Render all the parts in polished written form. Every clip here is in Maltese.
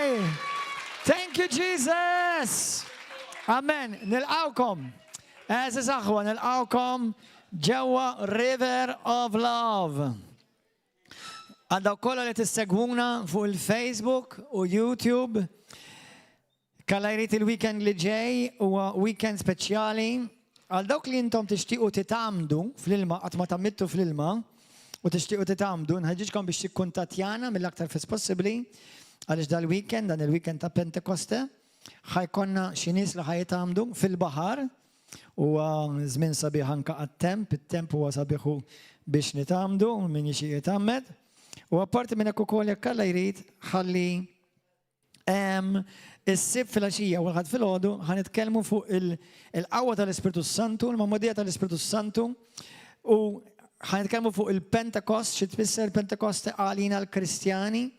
il-Mulej! Thank you, Jesus! Amen. Nilqawkom. Għeżież aħwa, nilqawkom ġewwa River of Love. Għal dawk kollha li tissegwuna fuq il-Facebook u YouTube, kalla jrid il-weekend li ġej huwa weekend speċjali. Għal dawk li intom tixtiequ titgħammdu fl-ilma qatt ma tgħammidtu fl-ilma u tixtiequ titgħammdu, nħeġġiġkom biex tikkuntattjana mill-aktar fis possibbli għaliex dal-weekend, dan il-weekend ta' Pentekoste, Ħa jkollna xi nies li ħa jitgħammdu fil-baħar. Huwa żmien sabiħ anke għat-temp, it-temp huwa sabiħ biex nitgħammdu min jixtieq jitgħammed. U apparti minn hekk ukoll jekk Alla jrid ħalli is-Sibt filgħaxija u l-Ħadd filgħodu ħa nitkellmu fuq il-qawwa tal-Ispirtu Santu, il-magħmudija tal-Ispirtu Santu u ħa nitkellmu fuq il-Pentekost, xi tfisser Pentekoste għalina l-Kristjani.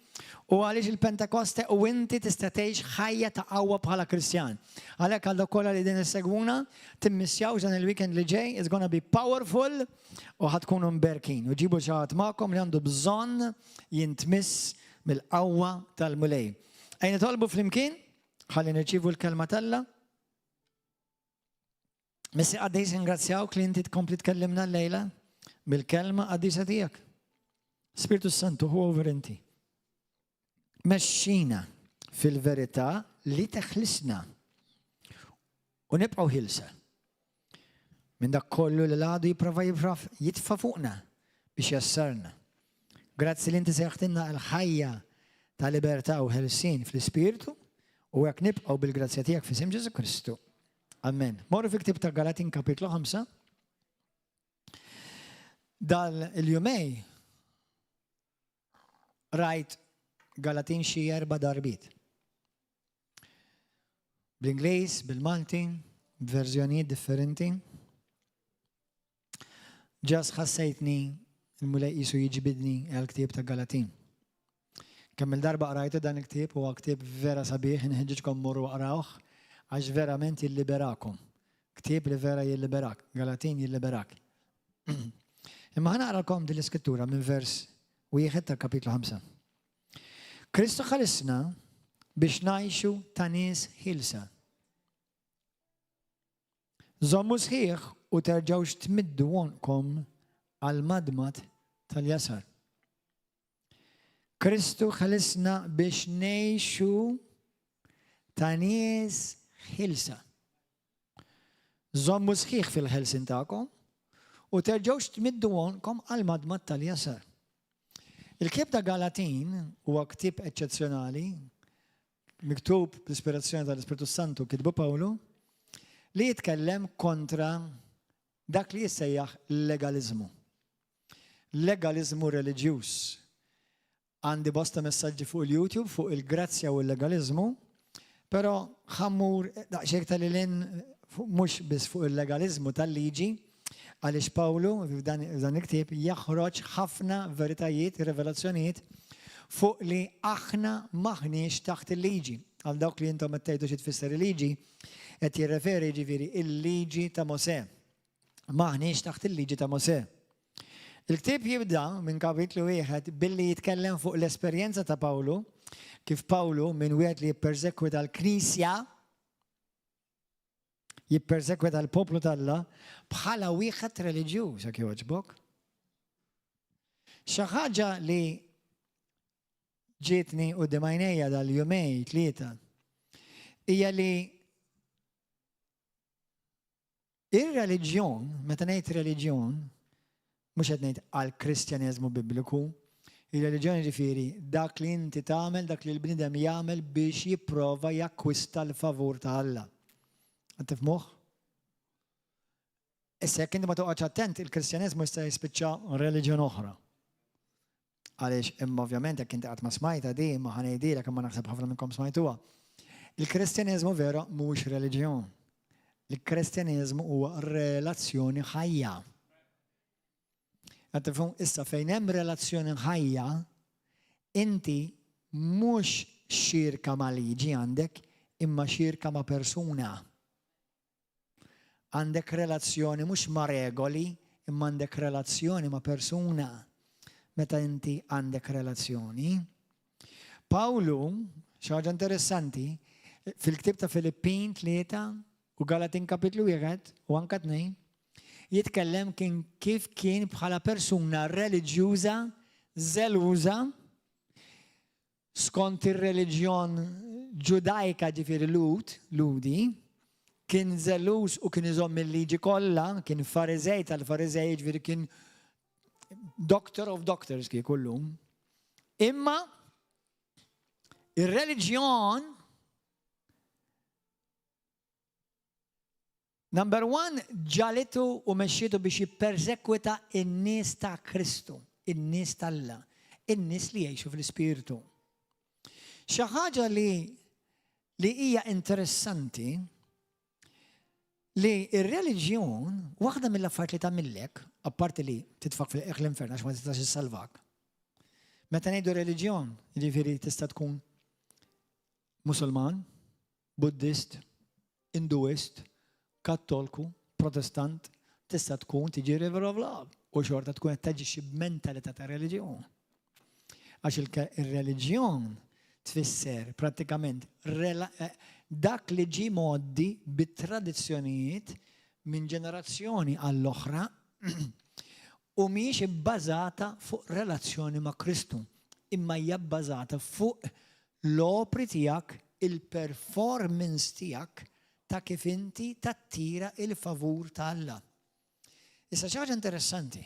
U għaliex il-Pentekoste u inti tista' tgħix ħajja ta' qawwa bħala Kristjan. Għalhekk għal dawk kollha li din issegwuna, timmissjawx dan il-weekend li ġej, it's gonna be powerful u ħa tkunu mberkin. U ġibu xi ħadd magħkom li għandu bżonn jintmiss mill-qawwa tal-Mulej. Ejja nitolbu flimkien ħalli nirċievu l-kelma t'Alla. Missier Qaddis ngrazzjawk li inti tkompli tkellimna llejla bil-kelma qaddisa tiegħek. Spiritu Santu ħu over inti. Mexxina fil-verità li teħlisna u nibqgħu ħilsa minn dak kollu li l-għadu jipprova jitfa' fuqna biex jassarna. Grazzi li inti sejħtilna l-ħajja ta' libertà u ħelsien fl-Ispirtu u hekk nibqgħu bil-grazzja tiegħek f'isem Ġesù Kristu. Amen. Morru fi ktib ta' Galatin kapitlu 5. Dal il-jumej rajt Galatin xi erba' darbiet. Bl-Ingliż, bil-Malti, b'verżjonijiet differenti. Ġas ħassejtni il-Mulej qisu jiġbidni għal ktieb ta' Galatin. Kemm il-darba qrajtu dan il-ktieb huwa ktieb vera sabiħ, inħeġġiġkom morru aqrawh għax verament jilliberakom. Ktieb li vera jilliberak, Galatin jilliberak. Imma ħa naqralkom din l-iskrittura minn vers wieħed tal-kapitlu 5. Kristu ħalisna biex ngħixu ta' nies ħielsa. Żommu sħiħ u terġgħux tmiddu għonqkom għall-madmad tal-jasar. Kristu ħelisna biex ngħixu ta' nies ħilsa. Żommu sħiħ fil-ħelsin tagħkom u terġgħux tmiddu għonqkom għall-madmad tal-jasar. Il-ktieb ta' Galatin huwa ktieb eċċezzjonali miktub bl-ispirazzjoni tal-Ispirtu Santu kitbu Pawlu, li jitkellem kontra dak li jissejjaħ legaliżmu. Legaliżmu reliġjuż. Għandi bosta messaġġi fuq il-YouTube fuq il-grazzja u l-legaliżmu, però ħa mmur daqsxejn tal mhux biss fuq il-legaliżmu tal-liġi, għaliex Pawlu f'dan il-ktieb jaħroġ ħafna veritajiet, rivelazzjonijiet fuq li aħna m'aħniex taħt il-liġi. Għal dawk li intom qed tgħidu xi tfisser il-liġi, qed jirreferi ġifieri il-liġi ta' Mosè. M'aħniex taħt il-liġi ta' Mosè. Il-ktieb jibda minn kapitlu wieħed billi jitkellem fuq l-esperjenza ta' Pawlu, kif Pawlu minn wieħed li jippersekwita l-Knisja jippersekwita l-poplu t'Alla bħala wieħed reliġjuż jekk jogħġbok. Xi ħaġa li ġietni u għajnejja dal-jumej tlieta hija li ir-reliġjon, meta ngħid reliġjon, mhux qed ngħid għal Kristjaneżmu bibliku, ir-reliġjon ġifieri dak li inti tagħmel, dak li l-bniedem jagħmel biex jipprova jakkwista l-favur ta' Alla. Qed tifhmuh? Issa jekk inti ma toqgħodx attent, il-Kristjaneżmu jista' jispiċċa reliġjon oħra. Għaliex imma ovvjament jekk inti qatt ma smajta di, ma ħa ngħidilek imma naħseb ħafna minnkom smajtuha. Il-Kristjaneżmu vera mhuwiex reliġjon. Il-Kristjaneżmu huwa relazzjoni ħajja. Qed tifhmu issa fejn hemm relazzjoni ħajja, inti mhux xirka ma' liġi għandek, imma xirka ma' persuna. Għandek relazzjoni mhux ma' regoli, imma għandek relazzjoni ma' persuna. Meta inti għandek relazzjoni. Pawlu Xi ħaġa interessanti, fil-ktieb ta' Filippin 3 u Galatin kapitlu 1 u anka 2, jitkellem kien kif kien bħala persuna reliġjuża, żeluża, skont ir-reliġjon Ġudajka ġifieri Lhud, Lhudi, kien żeluż u kien iżomm il-liġi kollha, kien Fariżej tal-Fariżej, ġifieri kien doctor of doctors kieku llum. Imma ir-reliġjon Number one, ġagħlitu u mexxietu biex jippersekwita n-nies ta' Kristu, in-nies t'Alla, in-nies li jgħixu fl-Ispirtu. Xi ħaġa li li hija interessanti li r-reliġjon waħda mill-affarijiet li tagħmillek, apparti li titfak fil-qiegħ l-infern għax ma tistax issalvak. Meta ngħidu reliġjon, jiġifieri tista' tkun Musulman, Buddist, Induist, Kattolku, Protestant, tista' tkun tiġi River of Love u xorta tkun qed taġixxi b'mentalità ta' reliġjon. Għax ir-reliġjon tfisser prattikament eh, dak li ġie mgħoddi bit-tradizzjonijiet minn ġenerazzjoni għall-oħra u mhijiex ibbażata fuq relazzjoni ma' Kristu, imma hija bbażata fuq l-opri tiegħek, il-performance tiegħek ta' kif inti tattira il-favur ta' Alla. Issa xi ħaġa interessanti.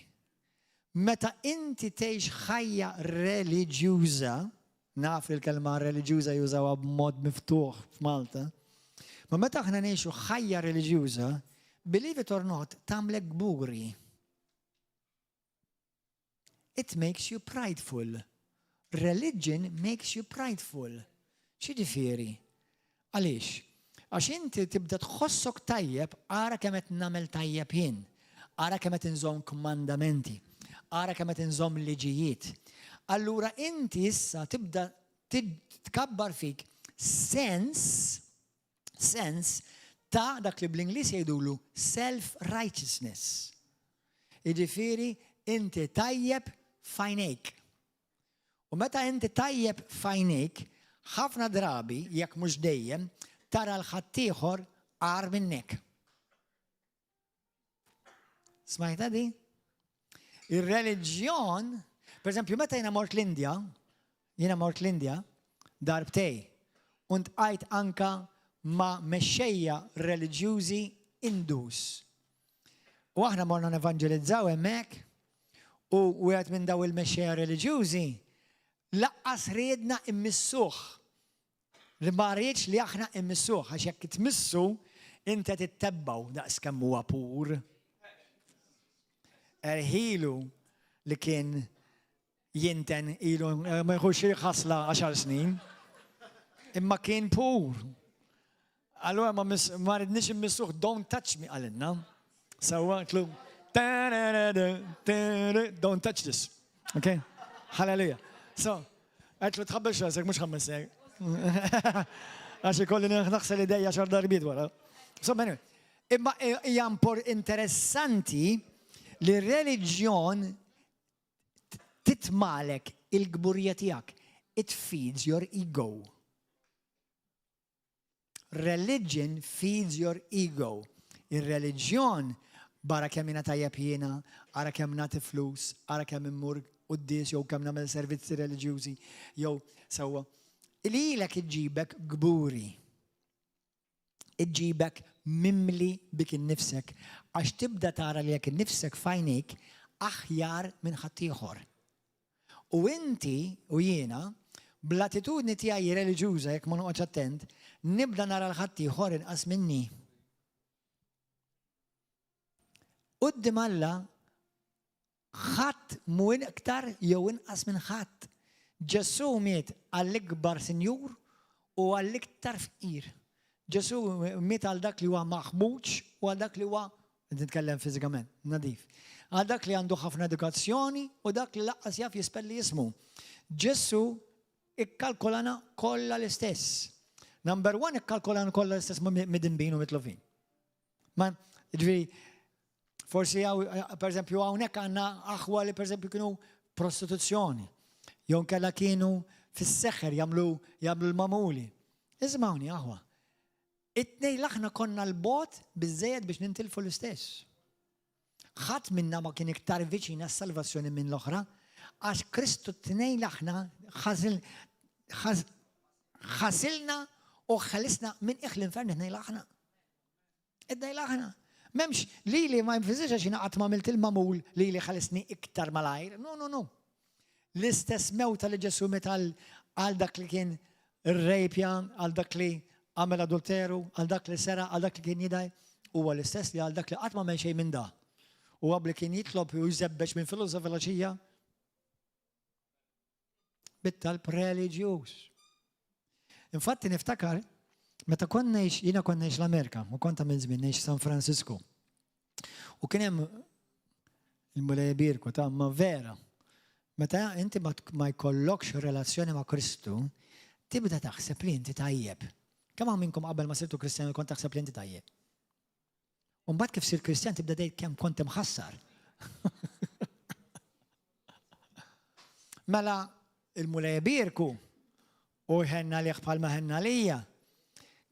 Meta inti tgħix ħajja reliġjuża, naf li l-kelma reliġjuża jużawha b'mod miftuħ f'Malta, ma meta aħna ngħixu ħajja reliġjuża, believe it or not, tagħmlek kburi. It makes you prideful. Religion makes you prideful. X'jiġifieri? Għaliex? Għax inti tibda tħossok tajjeb ara kemm qed nagħmel tajjeb jien. Ara kemm qed inżomm kmandamenti. Ara kemm qed inżomm liġijiet. Allura inti issa tibda tkabbar fik sens sens ta' dak li bl-Ingliż jgħidulu self-righteousness. Jiġifieri inti tajjeb f'għajnejk. U meta inti tajjeb f'għajnejk, ħafna drabi, jekk mhux dejjem, tara 'l ħaddieħor agħar minnek. Smajta di? Ir-reliġjon, per eżempju, meta jiena mort l-Indja, jiena mort l-Indja, darbtej, u ntqajt anka ma' mexxejja reliġjużi Indus. U aħna morna nevanġelizzaw hemmhekk u wieħed minn daw il-mexxejja reliġjużi laqqas riedna immissuh. Li ma riedx li aħna immissuh għax jekk tmissu inti tittebbgħu daqs kemm huwa pur. Erħilu li kien jinten ilu eh, ma jħux ħasla 10 snin. Imma kien pur. Allura ma ma ridniex immissuh don't touch me qalilna. Sewwa tlu don't touch this. Okay? Hallelujah. So, għetlu tħabbel rasek mhux ħammissek. Għax ikolli naħsel idejja xar darbiet wara. So, anyway, imma hija interessanti li reliġjon titmalek il-gburija tiegħek. It feeds your ego. Religion feeds your ego. Ir-reliġjon bara kemm jiena tajjeb jiena, ara kemm nagħti flus, ara kemm immur quddies jew kemm nagħmel servizzi reliġjużi jew sewwa. Lilek iġġibek kburi. Iġġibek mimli bik innifsek għax tibda tara lilek innifsek f'għajnejk aħjar minn ħaddieħor. U inti u jiena, bl-attitudni tiegħi reliġjuża jekk ma noqgħodx attent, nibda nara 'l ħaddieħor inqas minni. Quddiem Alla ħadd mhu iktar jew inqas minn ħadd. Ġesù miet għall-ikbar sinjur u għall-iktar fqir. Ġesù miet għal dak li huwa maħmuġ u għal dak li huwa Qed nitkellem fiżikament, nadif. Għal dak li għandu ħafna edukazzjoni u dak li laqqas jaf jispelli jismu. Ġesù ikkalkolana kollha l-istess. Number one, ikkalkolana kollha l-istess midinbin u mitlufin. Ma, ġifieri, forsi għaw, per eżempju, hawnhekk għandna aħwa li per eżempju kienu prostituzzjoni, jew kella kienu fis-seħer jagħmlu jagħmlu l-mamuli. Iżmawni aħwa. It-tnejn l-aħna konna l-bot biżejjed biex nintilfu l-istess. Ħadd minna ma kien iktar viċin għas-salvazzjoni minn l-oħra, għax Kristu t-tnejn l-aħna ħasilna u ħelisna minn qiegħ l-infern it-tnejn l-aħna. It-tnejn l-aħna. M'hemmx lili ma jfissirx għax jiena qatt m'għamilt il-magħmul lili ħelisni iktar malajr. No, no, no. L-istess mewta li Ġesù miet għal dak li kien irrejpja, għal dak li għamel adulteru, għal dak li seraq, għal dak li kien jidgħi, huwa l-istess li għal dak li qatt m'għamel xejn minn da. U li kien jitlob u jżebbeġ minn filgħodu sa filgħaxija bit-talb reliġjuż. Infatti niftakar meta kont ngħix jiena kont ngħix l-Amerika u kont għamil żmien ngħix San Francisco. U kien hemm il-Mulej Birku ta' ma vera. Meta inti ma jkollokx relazzjoni ma' Kristu, tibda taħseb li inti tajjeb. Kemm hawn minnkom qabel ma sirtu Kristjani kont taħseb li inti tajjeb? U mbagħad kif sir Kristjan tibda tgħid kemm kont imħassar. Mela il-Mulej ibierku u jħenna lih bħalma ħenna lija.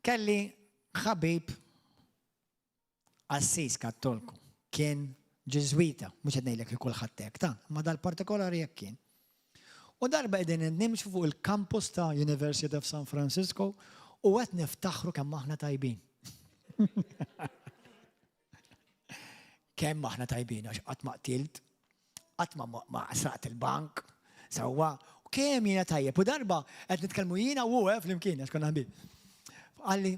Kelli ħabib qassis kattolku, kien Ġiżwita, mhux qed ngħidlek li kulħadd hekk ta' ma dal-partikolari hekk kien. U darba qegħdin nimxu fuq il-campus ta' University of San Francisco u qed niftaħru kemm aħna tajbin. Kemm aħna tajbin għax qatt ma qtilt, qatt ma ma sraqt il-bank, sewwa, u kemm jiena tajjeb. U darba qed nitkellmu jiena u hu eh, flimkien għax konna ħbieb. Qalli,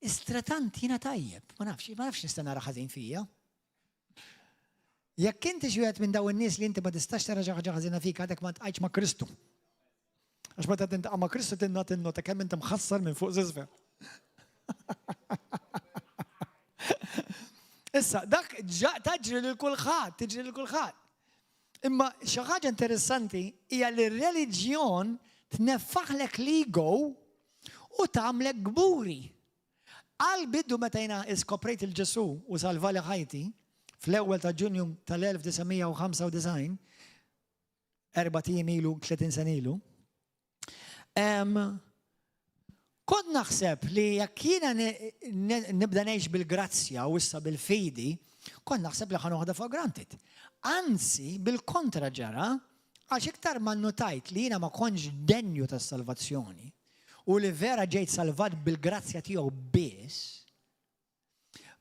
istratant jiena tajjeb, ma nafx, ma nafx nista' nara ħażin fija. Jekk inti xi wieħed minn dawn in-nies li inti ma tistax tara xi ħaġa ħażina fik għadek ma tqajtx ma' Kristu. Għax meta tintaqa' ma' Kristu tinna tinnota kemm inti mħassar minn fuq s'isfel. Issa, dak taġri lil kulħadd, tiġri lil kulħadd. Imma xi ħaġa interessanti hija li r-reliġjon tneffaħlek l-ego u tagħmlek kburi. Għal bidu meta jiena iskoprejt il Ġesù u salvali ħajti, fl-ewwel ta' Ġunju tal-1995, erbat ijiem ilu, 30 sena ilu, kont naħseb li jekk jiena nibda ngħix bil-grazzja u issa bil-fidi, kont naħseb li ħa noħodha for granted. Anzi, bil-kontra ġara, għax iktar ma nnotajt li jiena ma kontx denju tas-salvazzjoni, u li vera ġejt salvat bil-grazzja tiegħu biss,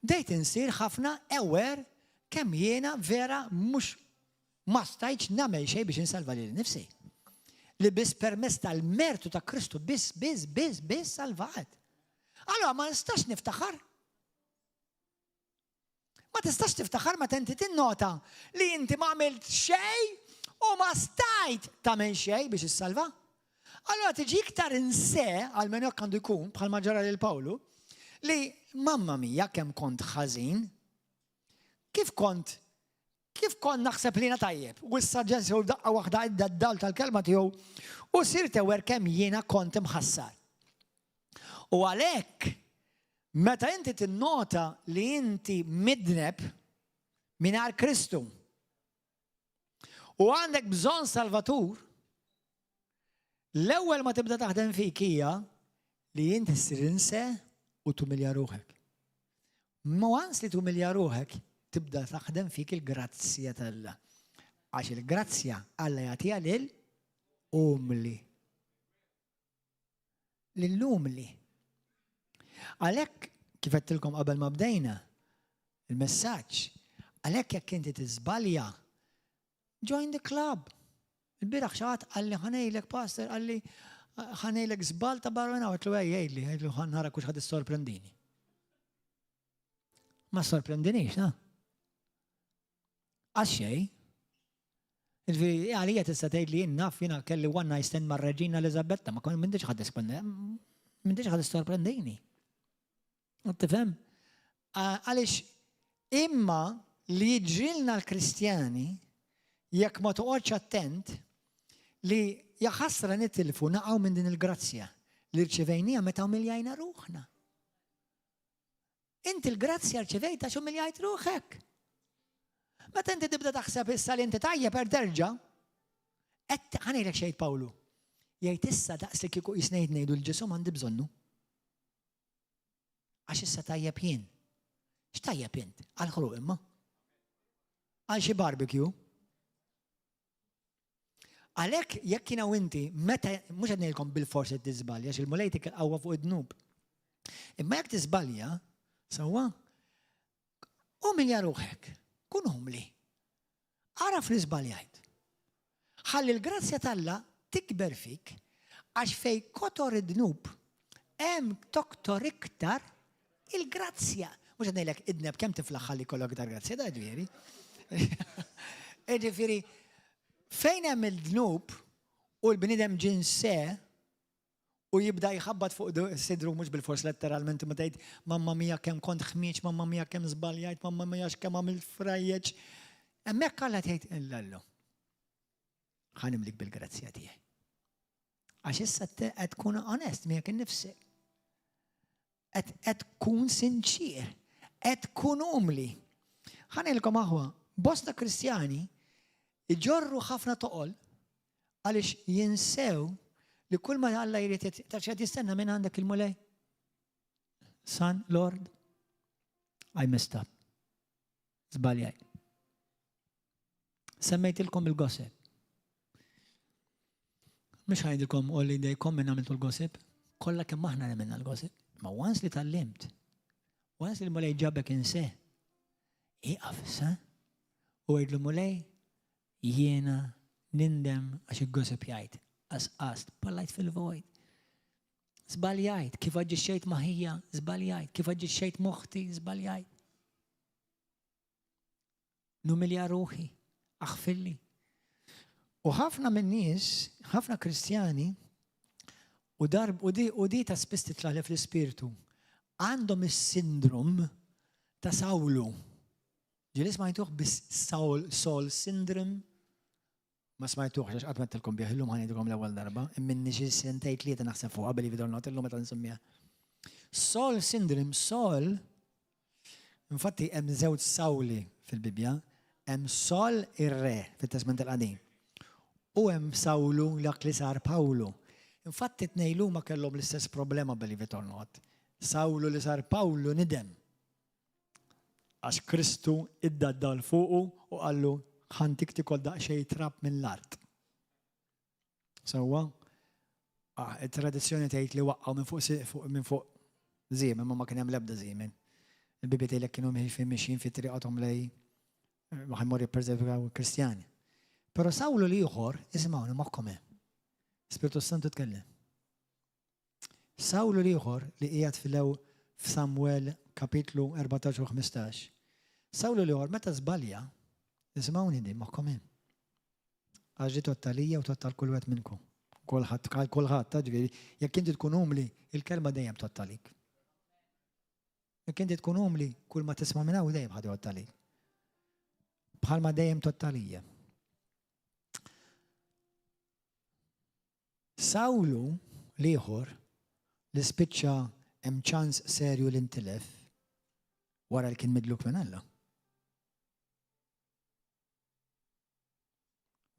bdejt insir ħafna aware kemm jiena vera mhux ma stajtx nagħmel xejn biex insalva lili nnifsi. Li biss permezz tal-mertu ta' Kristu biss, biss, biss, biss salvat. Allora ma nistax niftaħar. Ma tistax tiftaħar meta inti tinnota li inti ma għamilt xejn u ma stajt tagħmel xejn biex issalva. Allura tiġi iktar inse, għalmenu hekk għandu jkun, bħalma ġara lil Pawlu, li mamma mia kemm kont ħażin, kif kont kif kont naħseb li jiena tajjeb, u issa Ġesù daqqa waħda idda d-dawl tal-kelma tiegħu u sirt ewer kemm jiena kont imħassar. U għalhekk, meta inti tinnota li inti midneb mingħajr Kristu u għandek bżonn Salvatur, l-ewwel ma tibda taħdem fik hija li inti ssir inse u tumilja ruħek. Ma once li tumilja ruħek, tibda taħdem fik il-grazzja t'Alla. Għax il-grazzja Alla jagħtiha lil umli. Lill-umli. Għalhekk, kif għedtilkom qabel ma bdejna, il-messaġġ, għalhekk jekk inti tiżbalja, join the club. Il-bieraħ xi ħadd qalli ħa ngħidlek pastor qalli ħa ngħidlek żball ta' barra minn hawn, għedtlu ejja għidli, għedtlu ħa nara kux ħa tissorprendini. Ma sorprendinix, na? Għax xejn. Ġifieri għalija tista' tgħid li jien naf jiena kelli one night stand mar-Reġina Eliżabetta, ma kont m'intix ħadd m'intix ħadd sorprendini. Tifhem? Għaliex imma li jiġrilna l-Kristjani jekk ma toqgħodx attent li jaħasra nitilfu naqgħu minn din il-grazzja li rċevejnija meta umiljajna ruħna. Inti l-grazzja rċevejtha għax umiljajt ruħek. Meta inti tibda taħseb issa li inti tajjeb er terġa', qed ħanejlek xejn Pawlu. Jgħid issa daqs li kieku qisna jgħid ngħidu l-Ġesù m'għandi bżonnu. Għax issa tajjeb jien. X'tajjeb int? Għal ħruq imma. Għal xi barbecue. Għalhekk jekk jiena u inti meta mhux qed ngħidilkom bil-forsi tiżbalja għax il-Mulej tik il-qawwa fuq id-dnub. Imma jekk tiżbalja, sewwa, umilja ruħek, kun umli. Araf li żbaljajt. Ħalli l-grazzja t'Alla tikber fik għax fej kotor id-dnub hemm toktor iktar il-grazzja. Mhux qed ngħidlek idneb kemm tiflaħ ħalli jkollok iktar grazzja, da ġifieri. Ġifieri, fejn hemm il-dnub u l-bniedem ġinse u jibda jħabbat fuq sidru mhux bil-fors letteralment imma tgħid mamma mia kemm kont ħmieġ, mamma mia kemm żbaljajt, mamma mia x'kemm għamilt frajjeġ. Hemmhekk Alla tgħid illallu. Ħa nimlik bil-grazzja tiegħi. Għax issa qed tkun onest miegħek innifsek. Qed tkun sinċir, qed tkun umli. Ħa ngħidilkom aħwa, bosta Kristjani iġorru ħafna toqol għaliex jinsew li kull ma Alla jrid taf x'qed jistenna minn għandek il-Mulej. Son, Lord, I messed up. Żbaljajt. Semmejtilkom il-gossip. Mhux ħajdilkom u li dejkom minn għamiltu l-gossip, kollha kemm aħna għamilna l-gossip. Ma once li tallimt, once li l-Mulej ġabek inse, iqaf issa u għidlu Mulej jiena nindem għax il-gossip jgħid. Qasqast, pallajt fil-vojt. Żbaljajt, kif aġixxejt ma' ħija, żbaljajt, kif aġixxejt m'oħti, żbaljajt. Numilja ruħi, aħfirli. U ħafna minn nies, ħafna Kristjani, u darb u di, u di ta' spiss titlagħli fl-ispirtu, għandhom is-sindrom ta' Sawlu. Ġieli smajtuh bis Saul Saul syndrome? Ma smajtuhx għax qatt m'għedtilkom bih, illum ħa ngħidilkom l-ewwel darba, imminni xi sentejn tlieta naħseb fuqha believe it or not, illum meta nsemmiha. Saul syndrome, Saul, infatti hemm żewġ Sawli fil-Bibbja, hemm Saul ir-re fit-Testment il-Qadim. U hemm Sawlu dak li sar Pawlu. Infatti tnejn huma kellhom l-istess problema believe it or not. Sawlu li sar Pawlu nidem. Għax Kristu iddaddal fuqu u qallu, Ħa ntik tikol daqsxejn trab mill-art. Sewwa? Ah, it-tradizzjoni tgħid li waqqgħu minn fuq minn fuq żiemel, ma ma kien hemm l-ebda żiemel. Il-Bibbja tgħidlek kienu mixjin fi triqathom lej ma ħajmur jippersekwitaw il-Kristjani. Però Sawlu l-ieħor, isimgħuni moħħkom hemm. Spiritu Santu tkellem. Sawlu l-ieħor li qiegħed fil-ew f'Samwel kapitlu 14 u 15. Sawlu l-ieħor meta żbalja, isimgħuni din moħħkom hemm. Għax di tgħodd għalija u tgħodd għal kull wieħed minnkom. Kulħadd, għal kulħadd, ġifieri, jekk inti tkun umli, il-kelma dejjem tgħodd għalik. Jekk inti tkun umli, kull ma tisma' minn hawn dejjem ħa tgħodd għalik. Bħalma dejjem tgħodd għalija. Sawlu l-ieħor li spiċċa hemm ċans serju li ntilef wara li kien midluk minn Alla.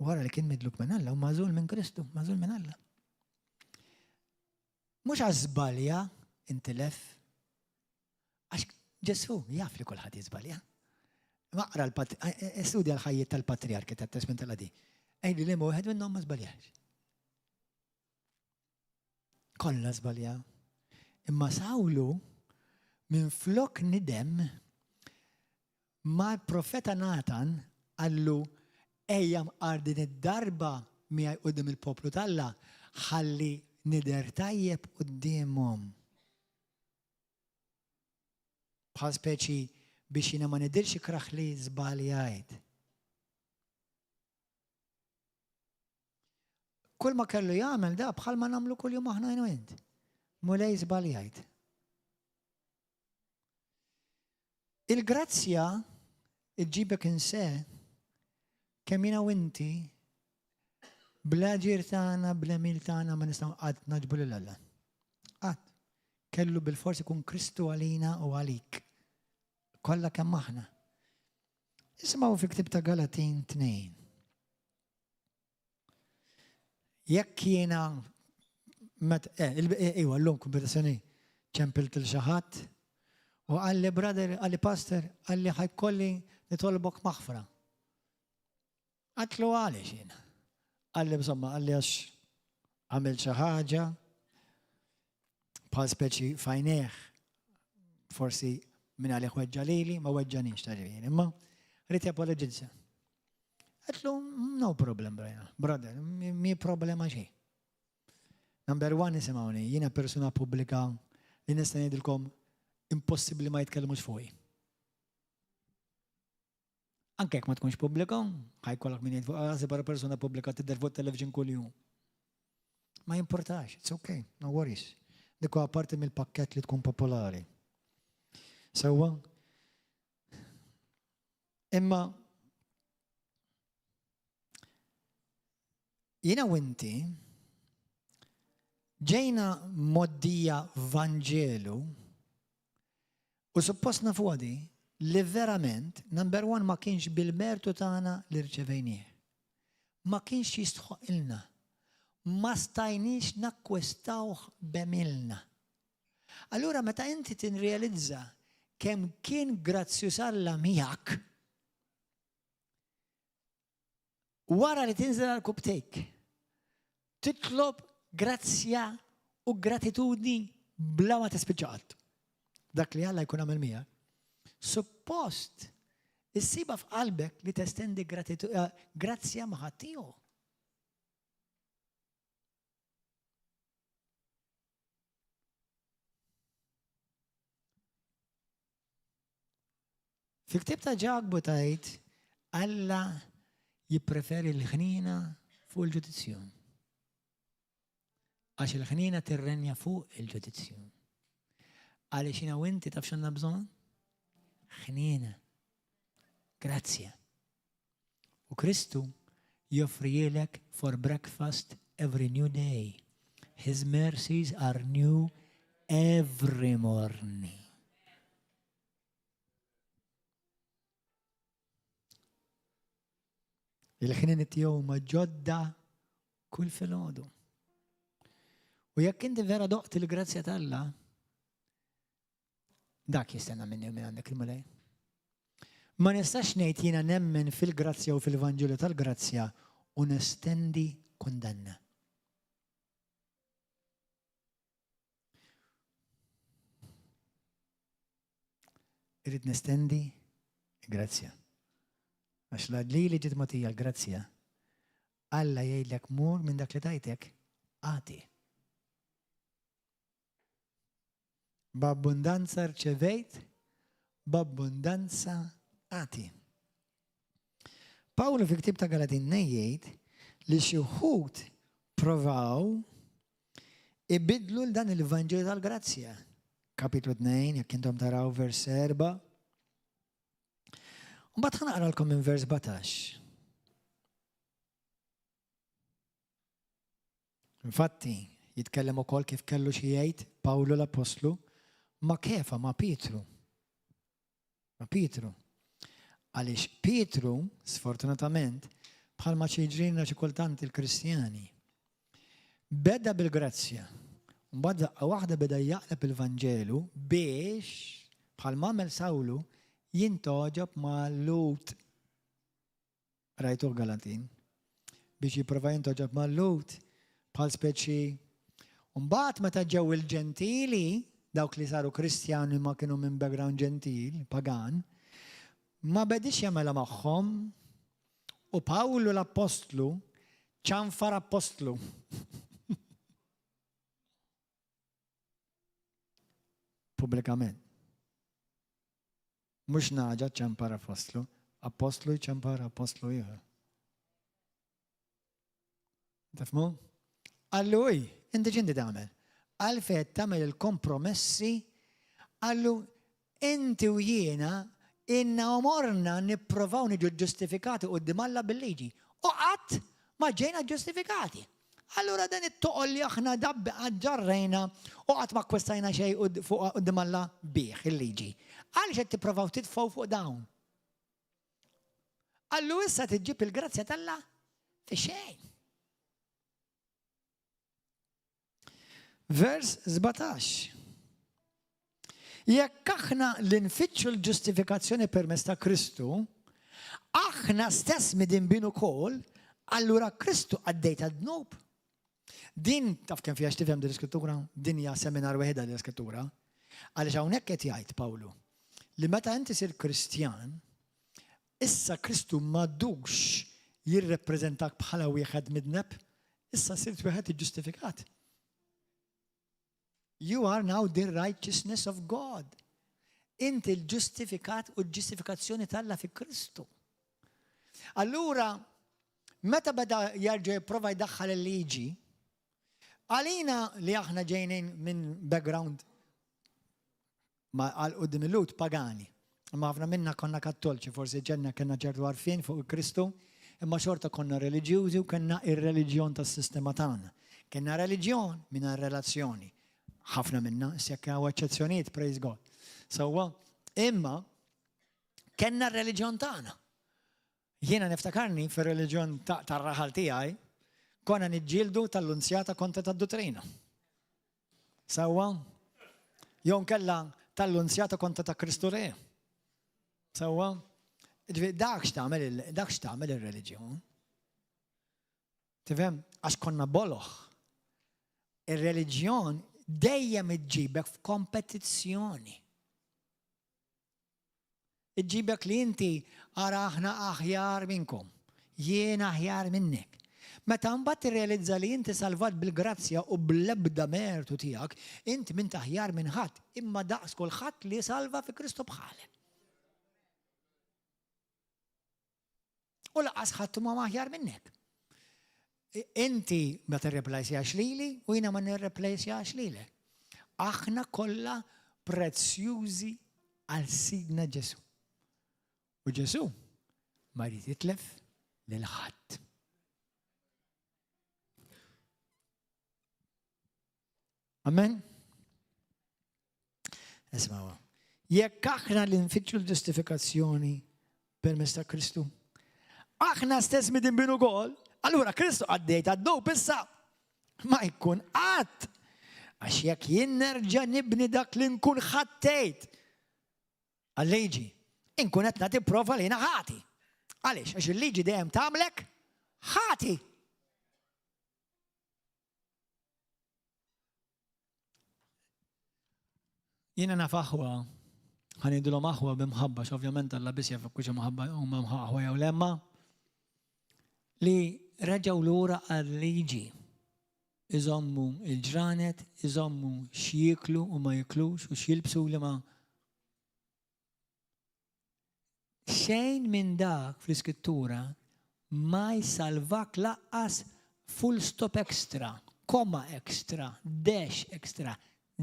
Wara li kien midluk minn Alla u magħżul minn Kristu, magħżul minn Alla. Mhux għax żbalja intilef, Għax Ġesù jaf li kulħadd jiżbalja. Ma aqra l-studja l-ħajjiet tal-patriarki tat-Testment tal-Qadim. Għidli li wieħed minnhom ma żbaljax. Kollha żbaljaw. Imma Sawlu minn flok nidem mal-profeta Natan qallu ejja mqar din id-darba miegħi quddiem il-poplu t'Alla ħalli nidher tajjeb quddiemhom. Bħal speċi biex jiena ma nidhirx ikrah li żbaljajt. Kull ma kellu jagħmel da bħal ma nagħmlu kuljum aħna jien u int. Mulej żbaljajt. Il-grazzja iġġibek inse kemm jiena u inti bl-aġir tagħna, bl-għemil tagħna ma nistgħu qatt nagħġbu lil Alla. Qatt. Kellu bilfors ikun Kristu għalina u għalik. Kollha kemm aħna. Isimgħu fi ktib ta' Galatin 2. Jekk jiena met eh, eh, iwa llum kompetizzjoni ċempilt il xi ħadd u qalli brother, qalli pastor, qalli ħajkolli nitolbok maħfra. Għatlu għaliex jiena. Qalli insomma, qalli għax għamil xi ħaġa bħal speċi fajneħ, forsi minn għalih weġġa lili, ma weġġanix ta' ġejjin, imma rrid japologizza. Għatlu, no problem, brother, mi problema xejn. Number one isimgħuni, jiena persuna pubblika li nista' ngħidilkom impossibbli ma jitkellmux fuqi. Anke jekk ma tkunx pubblika, ħajkollok min jgħid fuq għażi barra persuna pubblika tidher fuq television kuljum. Ma jimportax, it's okay, no worries. Dik huwa parti mill-pakkett li tkun popolari. Sewwa? Imma jiena u inti ġejna moddija Vanġelu U suppost nafuha di, li verament, number one ma kienx bil-mertu tagħna li rċevejnieh. Ma kienx jistħoqqilna. Ma stajniex nakkwistawh b'għemilna. Allura meta inti tinrealizza kemm kien grazzjuż Alla miegħek, Wara li tinżel għal kubtejk, titlob grazzja u gratitudni bla ma tispiċċa qatt. Dak li Alla jkun għamel miegħek. Suppost issiba f'qalbek li testendi eh, grazzja ma' ħaddieħor. Fil-ktieb ta' Ġakbu tgħid Alla jippreferi l-ħniena fuq il-ġudizzju. Għax il-ħniena tirrenja fuq il-ġudizzju. Għaliex jiena u inti taf x'għandna bżonn? Ħniena. Grazzja. U Kristu joffrihielek for breakfast every new day. His mercies are new every morning. Il-ħnini tiegħu ma ġodda kull filgħodu. U jekk inti vera doqt il-grazzja t'Alla, Dak jistenna minni u minn għandek il-Mulej. Ma nistax ngħid jiena nemmen fil-grazzja u fil-Vanġelu tal-grazzja u nestendi kundanna. Irrid nestendi grazzja. Għax la li li ġiet mogħtija l-grazzja, Alla jgħidlek mur minn dak li tajtek, agħti. B'abbundanza rċevejt, b'abbundanza agħti. Pawlu fi ktieb ta' Galatin jgħid li xi wħud provaw ibidlu l dan il-Vanġelu tal-Grazzja. Kapitlu 2, jekk intom taraw vers 4. Mbagħad ħa naqralkom minn vers 17. Infatti, jitkellem ukoll kif kellu xi jgħid Pawlu l-Appostlu ma' Kefa, ma' Pietru. Ma' Pietru. Għaliex Pietru, sfortunatament, bħalma xi jiġrilna xi kultant il-Kristjani, beda bil-grazzja, mbagħad daqqa waħda beda jaqleb il-Vanġelu biex, bħalma għamel Sawlu, jintgħoġob ma' Lut. Rajtuh Galatin. Biex jipprova jintgħoġob mal-Lhud, bħal speċi. Mbagħad meta ġew il-Ġentili, dawk li saru Kristjani ma kienu minn background ġentil, pagan, ma bedix jagħmilha magħhom u Pawlu l-Appostlu ċanfar appostlu. Pubblikament. Mhux nagħġa ċċampar appostlu, appostlu jċampar appostlu ieħor. Tifhmu? Qallu ij, inti x'inti tagħmel? Għalfejn qed tagħmel il-kompromessi? Qallu inti u jiena inna għomorna nipprovaw niġu ġustifikati quddiem Alla bil-liġi. U qatt ma ġejna ġustifikati. Allura dan it-toqol li aħna ġarrejna u qatt ma akkwistajna xejn fuq quddiem Alla bih il-liġi. Għaliex qed tipprovaw titfgħu fuq dawn? Allu issa tiġġib il-grazzja t'Alla fi xejn. Vers 17. Jekk aħna li nfittxu l-ġustifikazzjoni permezz ta' Kristu, aħna stess midinbin ukoll, allura Kristu qaddej tad-dnub. Din taf kemm fiha x'tifhem din l-iskrittura? Din hija seminar weħidha din l-iskrittura. Għaliex hawnhekk qed jgħid Pawlu li meta inti sir Kristjan, issa Kristu m'għadux jirrepreżentak bħala wieħed midneb, issa sirt wieħed iġġustifikat. You are now the righteousness of God. Inti l-ġustifikat u l-ġustifikazzjoni t'Alla fi Kristu. Allura, meta beda jerġa' jipprova jdaħħal il-liġi, għalina li aħna ġejnin minn background ma għal qudiem il-Lhud pagani. Imma ħafna minna konna kattolċi, forsi ġenna kellna ċertu għarfien fuq Kristu, imma xorta konna reliġjużi u kellna ir-reliġjon tas-sistema tagħna. Kellna reliġjon mingħajr relazzjoni. Ħafna minna, jekk hawn eċċezzjonijiet, praise God. Sewwa, imma kellna r-reliġjon tagħna. Jiena niftakarni fir-reliġjon tar-raħal tiegħi, konna niġġieldu tal-lunzjata kontra tad-duttrina. Sewwa? Jew nkella tal-lunzjata kontra ta' Kristu Re. Sewwa? Dak x'tagħmel dak x'tagħmel ir-reliġjon. Tifhem? Għax konna boloh. Ir-reliġjon dejjem iġġibek f'kompetizzjoni. Iġġibek li inti ara aħna aħjar minnkom. Jien aħjar minnek. Meta mbagħad tirrealizza li inti salvat bil-grazzja u bl-ebda mertu tiegħek, int m'int aħjar minn ħadd, imma daqs kulħadd li salva fi Kristu bħalek. U laqas ħadd ma aħjar minnek. Inti ma tirreplajsjax lili u jiena ma nirreplajsjax lilek. Aħna kollha prezzjużi għal Sidna Ġesu. U Ġesu ma jrid jitlef lil ħadd. Amen? Ismawa. Jekk aħna li nfittxu l-ġustifikazzjoni permezz ta' Kristu, aħna stess midinbin ukoll, allura Kristu għaddej ta' dnub issa ma jkun qatt. Għax jekk jien nerġa' nibni dak li nkun ħattejt għal-liġi, inkun qed nagħti prova li jiena ħati. Għaliex? Għax il-liġi dejjem tagħmlek ħati. Jiena naf aħwa, ħa ngħidilhom aħwa b'imħabba, ovvjament Alla biss jaf hekk mħabba huma aħwa jew lemma, li reġgħu lura għal-liġi. Iżommu il-ġranet, iżommu x'jieklu u ma jiklux u x'jilbsu li ma Xejn minn dak fl-Iskrittura ma jsalvak laqqas full stop extra, comma extra, dash extra,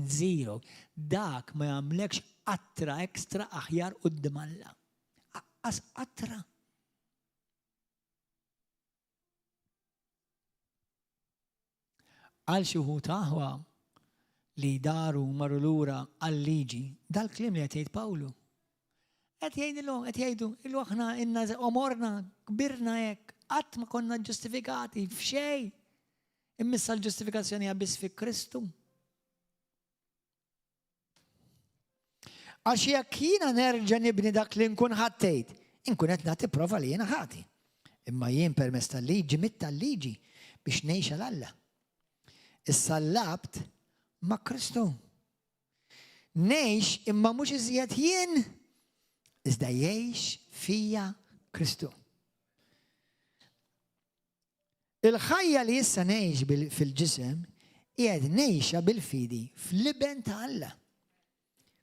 zero. Dak ma jagħmlekx qatra extra aħjar quddiem Alla. Aqqas qatra. Għal xi wħud aħwa li daru marru lura għal-liġi, dal-kliem li qed jgħid Pawlu. Qed jgħidilhom, qed jgħidu, illu aħna inna omorna, kbirna hekk, qatt ma konna ġustifikati f'xejn. Immissa l-ġustifikazzjoni hija biss fi Kristu. Għax jekk jiena nerġa' nibni dak li nkun ħattejt, inkun qed nagħti prova li jiena ħati. Imma jien permezz tal-liġi mitt tal-liġi biex ngħix għal Alla. Issa labt ma' Kristu. Ngħix imma mhux iżjed jien, iżda jgħix fija Kristu. Il-ħajja li issa ngħix fil-ġisem qiegħed ngħixha bil-fidi fl-Iben ta' Alla.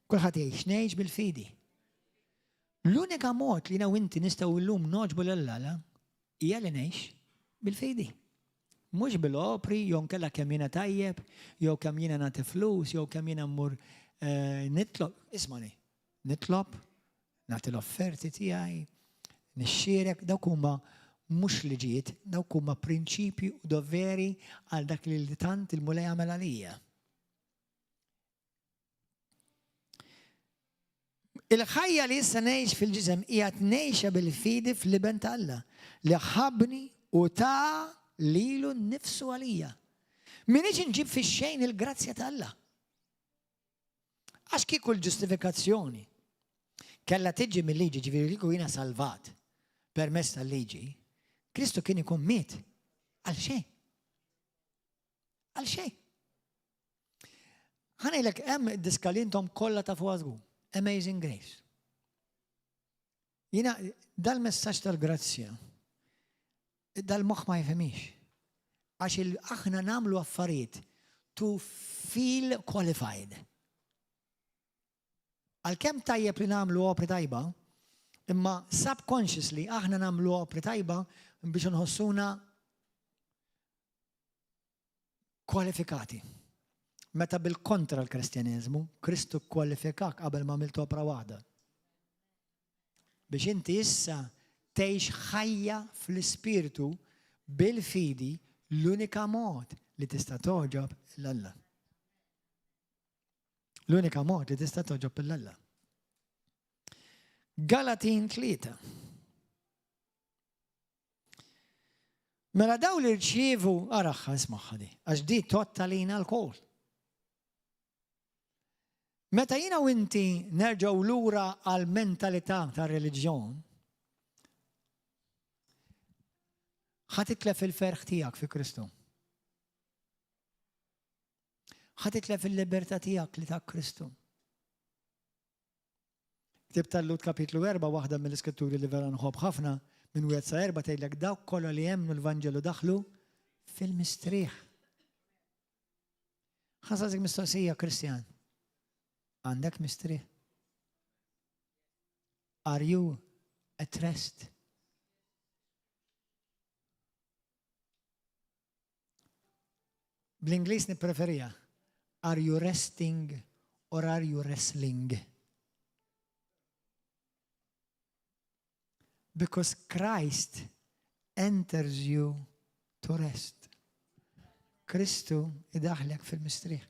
Kulħadd jgħix ngħix bil-fidi. L-unika mod li u inti nistgħu llum nogħġbu lil Alla hija li ngħix bil-fidi. Mhux bil-opri, jew nkella kemm jiena tajjeb, jew kemm jiena nagħti flus, jew kemm jiena mmur eh, nitlob. Ismani, nitlob, Nagħti l-offerti tiegħi, nixxierek, dawk huma mhux liġijiet, dawk huma prinċipji u doveri għal dak li tant il-Mulej għamel għalija. Il-ħajja li issa ngħix fil-ġisem hija ngħixha bil-fidi fl-iben ta' Alla li ħabni u ta lilu nnifsu għalija. Minix inġib fix-xejn il-grazzja t'Alla. Għax kieku l-ġustifikazzjoni kellha tiġi mill-liġi, ġifieri kieku jiena salvat permezz tal-liġi, Kristu kien ikun miet għal xejn. Għal xejn. Ħa ngħidlek hemm diska li intom kollha tafuha żgur. Amazing Grace. Jiena dal-messaġġ tal-grazzja dal-moħħ ma jifhimix. Għax aħna nagħmlu affarijiet to feel qualified. Għalkemm tajjeb li nagħmlu opri tajba, imma subconsciously aħna nagħmlu opri tajba biex nħossuna kwalifikati. Meta bil-kontra l-Kristjaneżmu, Kristu kkwalifikak qabel ma għamilt opra waħda. Biex inti issa tgħix ħajja fl-Ispirtu bil-fidi l-unika mod li tista' togħġob 'l Alla. L-unika mod li tista' togħġob 'l Alla. Galatin 3. Mela daw li rċievu, araħħa ismaħħa di, għax di tgħodd għalina lkoll. Meta jiena u inti nerġgħu lura għal mentalità ta' reliġjon, ħa titlef il-ferħ tiegħek fi Kristu. Ħa titlef il-libertà tiegħek li ta' Kristu. Ktieb tal-Lhud kapitlu 4, waħda mill-iskritturi li vera nħobb ħafna, minn wieħed sa erbgħa tgħidlek dawk kollha li emmnu l-Vanġelu daħlu fil-mistrieħ. Ħa nsaqsik mistoqsija, Kristjan. Għandek mistrieħ? Are you at rest? Bl-Ingliż nippreferiha, Are you resting or are you wrestling? Because Christ enters you to rest. Kristu idaħlek fil-mistrieħ.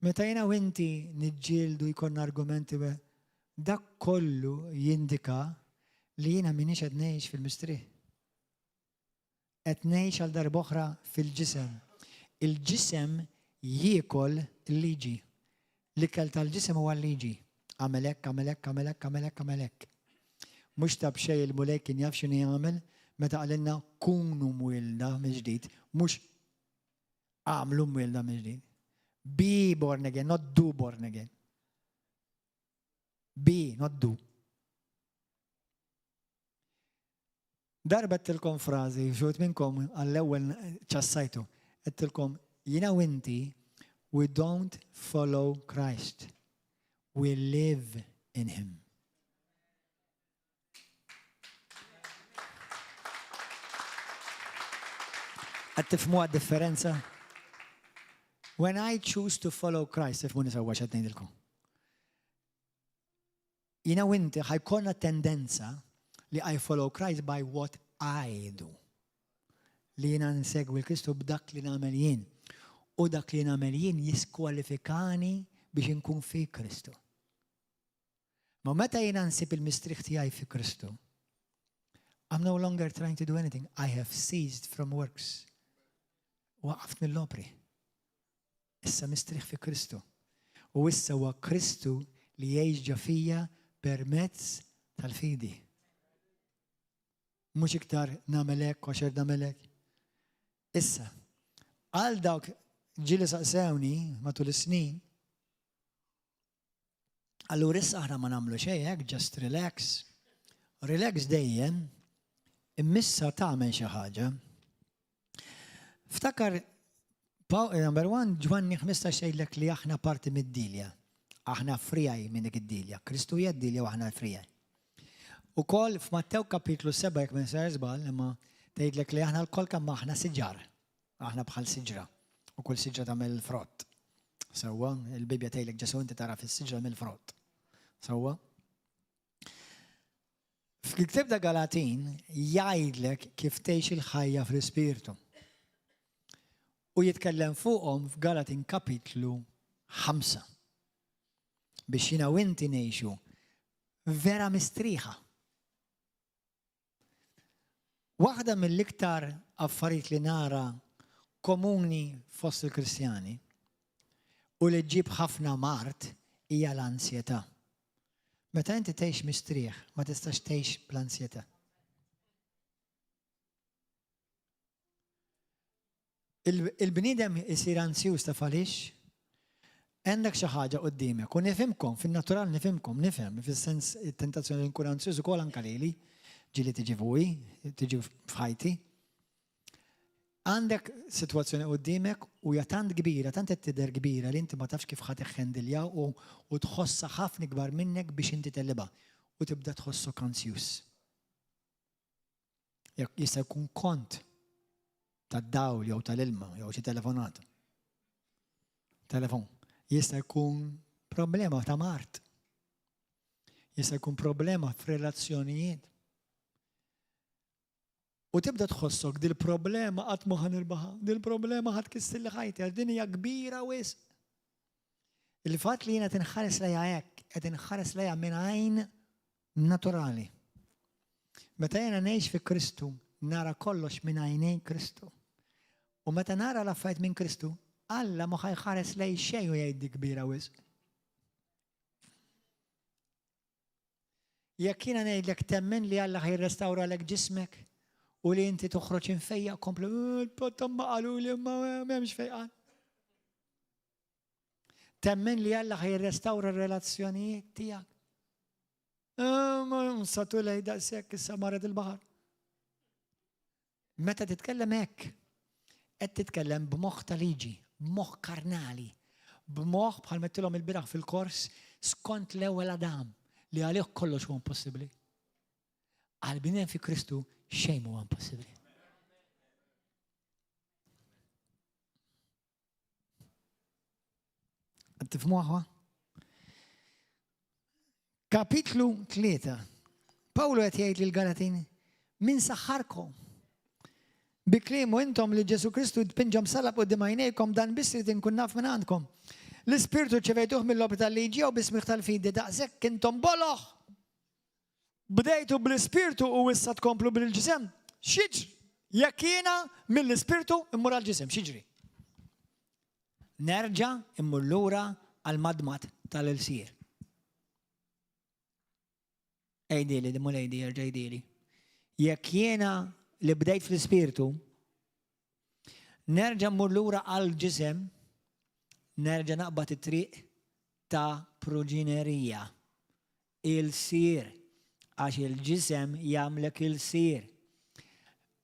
Meta jiena u inti niġġieldu jkollna argumenti dak kollu jindika li jiena m'iniex qed ngħix fil-mistrieħ. Qed ngħix għal darb'oħra fil-ġisem. Il-ġisem jiekol il-liġi. L-ikel tal-ġisem huwa l-liġi. Agħmel hekk, agħmel hekk, agħmel hekk, agħmel hekk, agħmel hekk. Mhux ta' b'xejn il-Mulej kien jaf x'inhu jagħmel meta qalilna kunu mwielda mill-ġdid, mhux agħmlu mwielda mill-ġdid. Be born again, not do born again. Be, not do. Darba għedtilkom frażi, xi wħud minnkom għall-ewwel ċassajtu. Għedtilkom jiena u inti we don't follow Christ. We live in him. Qed tifhmuha d-differenza? When I choose to follow Christ, ifhmuni sewwa x'qed ngħidilkom. Jiena u inti ħa jkollna tendenza li I follow Christ by what I do. Li jiena nsegwi l-Kristu b'dak li nagħmel jien. U dak li nagħmel jien jiskwalifikani biex inkun fi Kristu. Ma meta jiena nsib il-mistrieħ tiegħi fi Kristu, I'm no longer trying to do anything. I have ceased from works. Waqaft mill-opri. Issa mistrieħ fi Kristu. U issa huwa Kristu li jgħix ġo fija permezz tal-fidi. Mhux iktar nagħmel hekk għax qed nagħmel hekk. Issa, għal dawk ġieli saqsewni matul is-snin, Allura issa aħna ma nagħmlu xejn hekk, just relax. Relax dejjem, immissa tagħmel xi ħaġa. Ftakar, eh, number one, Ġwanni 15 jgħidlek li aħna parti mid-dilja. Aħna frijaj minn dik id-dilja. Kristu hija d-dilja u aħna frijaj. Ukoll f'Mattew kapitlu 7 jekk minn ser żball, imma tgħidlek li aħna lkoll kemm aħna siġar. Aħna bħal siġra, u kull siġra tagħmel frott. Sewwa, il-Bibbja tgħidlek Ġesù inti tara fis-siġra mill-frott. Sewwa? Fil-ktieb ta' Galatin jgħidlek kif tgħix il-ħajja fl-ispirtu. U jitkellem fuqhom f'Galatin kapitlu 5. Biex jiena u inti ngħixu vera mistrieħa. Waħda mill-iktar affarijiet li nara komuni fost il-Kristjani u li ġġib ħafna mard hija l-ansjetà. Meta inti tgħix mistrieħ, ma tistax tgħix bl-ansjetà. Il-bniedem isir anzjuż taf għaliex? Għandek xi ħaġa quddiemek u nifhimkom, fin-natural nifhimkom, nifhem, fis-sens it-tentazzjoni li nkun anzjuż ukoll anke lili, ġieli tiġi fuqi, tiġi f'ħajti. Għandek sitwazzjoni quddiemek u hija tant kbira, tant qed tidher kbira li inti ma tafx kif ħa tiħħendilja u u tħossha ħafna ikbar minnek biex inti tegħlibha u tibda tħossok anzjuż. Jekk jista' jkun kont tad-dawl jew tal-ilma jew xi telefonata. Telefon. Jista' jkun problema ta' mart. Jista' jkun problema f'relazzjonijiet. U tibda tħossok dil-problema qatt ma ħa nirbaħha, dil-problema ħa tkissirli ħajti għax din hija kbira wisq. Il-fatt li jiena tinħares lejha hekk, qed inħares lejha minn għajn naturali. Meta jiena ngħix fi Kristu, nara kollox minn għajnejn Kristu. U meta nara l-affarijiet minn Kristu, Alla ma ħa jħares lej xejn u jgħid dik kbira wisq. Jekk jiena ngħidlek temmen li Alla ħa jirrestawralek ġismek u li inti toħroġ imfejjaq kompli, ma qaluli ma m'hemmx fejqan. Temmen li Alla ħa jirrestawra r-relazzjonijiet tiegħek. Ah, ma satu lej daqshekk issa marret il-baħar. Meta titkellem hekk, qed titkellem b'moħħ ta' liġi, b'moħħ karnali, b'moħħ bħal mettilhom il-bieraħ fil-kors skont l-ewwel Adam li għalih kollox huwa impossibbli. Għal bniedem fi Kristu xejn huwa impossibbli. Tifmuha? Kapitlu 3. Pawlu qed jgħid lil Galatin, min saħħarkom? Bi kliemu intom li Ġesu Kristu tpinġa msallab quddiem għajnejkom dan biss irid inkun naf minn għandkom. L-Ispirtu rċevejtuh mill-opri tal-liġi jew bis-smigħ tal-fidi daqshekk intom boloh! Bdejtu bl-Ispirtu u issa tkomplu bil-ġisem? X'jiġri jekk jiena mill-Ispirtu mmur għall-ġisem? X'jiġri? Nerġa' mmur lura għall-madmad tal-ilsir. Għidili, Mulej jerġa' jgħidili. Jekk jiena li bdejt fl-Ispirtu, nerġa' mmur lura għall-ġisem, nerġa' naqbad it-triq ta' proġinerija. Ilsir, għax il-ġisem jagħmlek ilsir.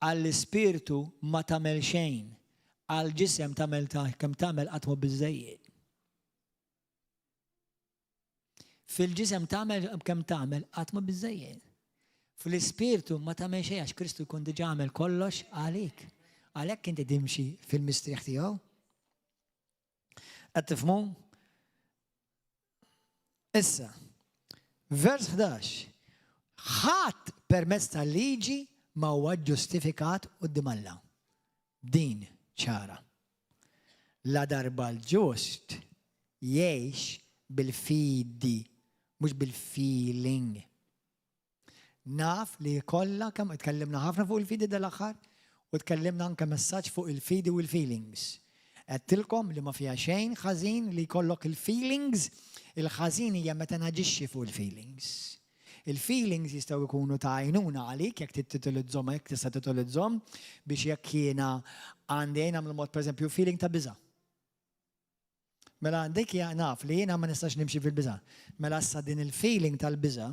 Għall-ispirtu ma tagħmel xejn, għall-ġisem tagħmel ta' kemm tagħmel qatt mhu biżżejjed. Fil-ġisem tagħmel kemm tagħmel qatt mhu biżżejjed. Fl-ispirtu ma tagħmel xejn għax Kristu jkun diġà għamel kollox għalik. Għalhekk inti timxi fil-mistrieħ tiegħu. Qed tifhmu? Issa, vers 11. Ħadd permezz tal-liġi ma huwa ġustifikat quddiem Alla. Din ċara. La darba l-ġust jgħix bil-fidi, mhux bil-feeling. Naf li kollha kemm tkellimna ħafna fuq il-fidi dal-aħħar u tkellimna anke messaġġ fuq il-fidi u l-feelings. Għedtilkom li ma fiha xejn ħażin li jkollok il-feelings, il-ħażin hija meta naġixxi fuq il-feelings. Il-feelings jistgħu jkunu ta' għajnuna għalik jekk trid titilizzhom jekk tista' titilizzhom biex jekk jiena għandi nagħmlu mod pereżempju feeling ta' biża'. Mela dik hija naf li jiena ma nistax nimxi fil-biża'. Mela issa din il-feeling tal-biża'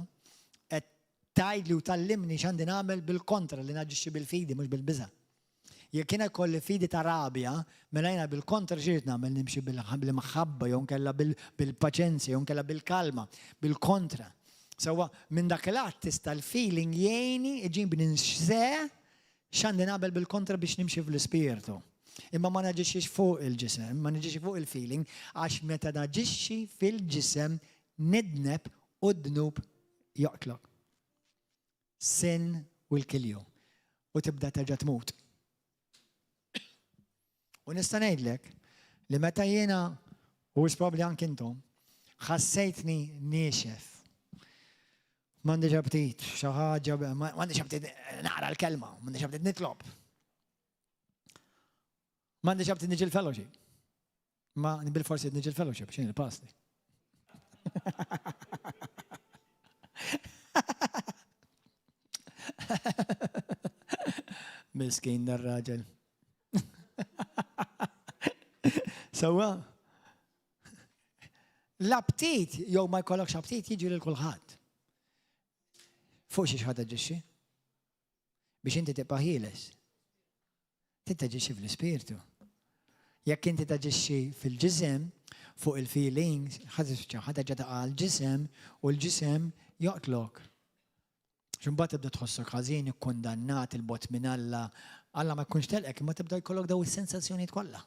qed tgħidli u tgħallimni x'għandi nagħmel bil-kontra li naġixxi bil-fidi mhux bil-biża'. Jekk jiena jkolli fidi ta' rabja, mela jiena bil-kontra x'irid nagħmel nimxi bil-imħabba jew nkella bil-paċenzja jew nkella bil-kalma, bil-kontra. Sewwa minn dak il-att tista' l-feeling jgħinni iġibni nse X'għandi nagħmel bil-kontra biex nimxi fl-ispirtu? Imma ma naġixxix fuq il-ġisem, ma naġixxi fuq il-feeling, għax meta naġixxi fil-ġisem nidneb u d-dnub joqtlok. Sin will kill you. U tibda terġa' tmut. U nista' ngħidlek li meta jiena u probabbli anke intom ħassejtni niexef. M'għandix aptit, xi ħaġa, m'għandix aptit naqra l-kelma, m'għandix aptit nitlob. M'għandix aptit niġi l-fellowship. Ma bil-forsi niġi l-fellowship, x'in il-pasti. Miskin dar-raġel. Sewwa? L-aptit jew ma jkollokx aptit jiġi lil kulħadd. Fuq xi ħadd aġixxi? Biex inti tibqa' ħieles. Trid taġixxi fl-ispirtu. Jekk inti taġixxi fil-ġisem, fuq il-feelings, ħa tispiċċa, ħa terġa' taqa' għall-ġisem u l-ġisem joqtlok. X'imbagħad tibda tħossok ħażin, ikkundannat, 'il bogħod minn Alla. Alla ma jkunx telqek, imma tibda jkollok daw is-sensazzjonijiet kollha.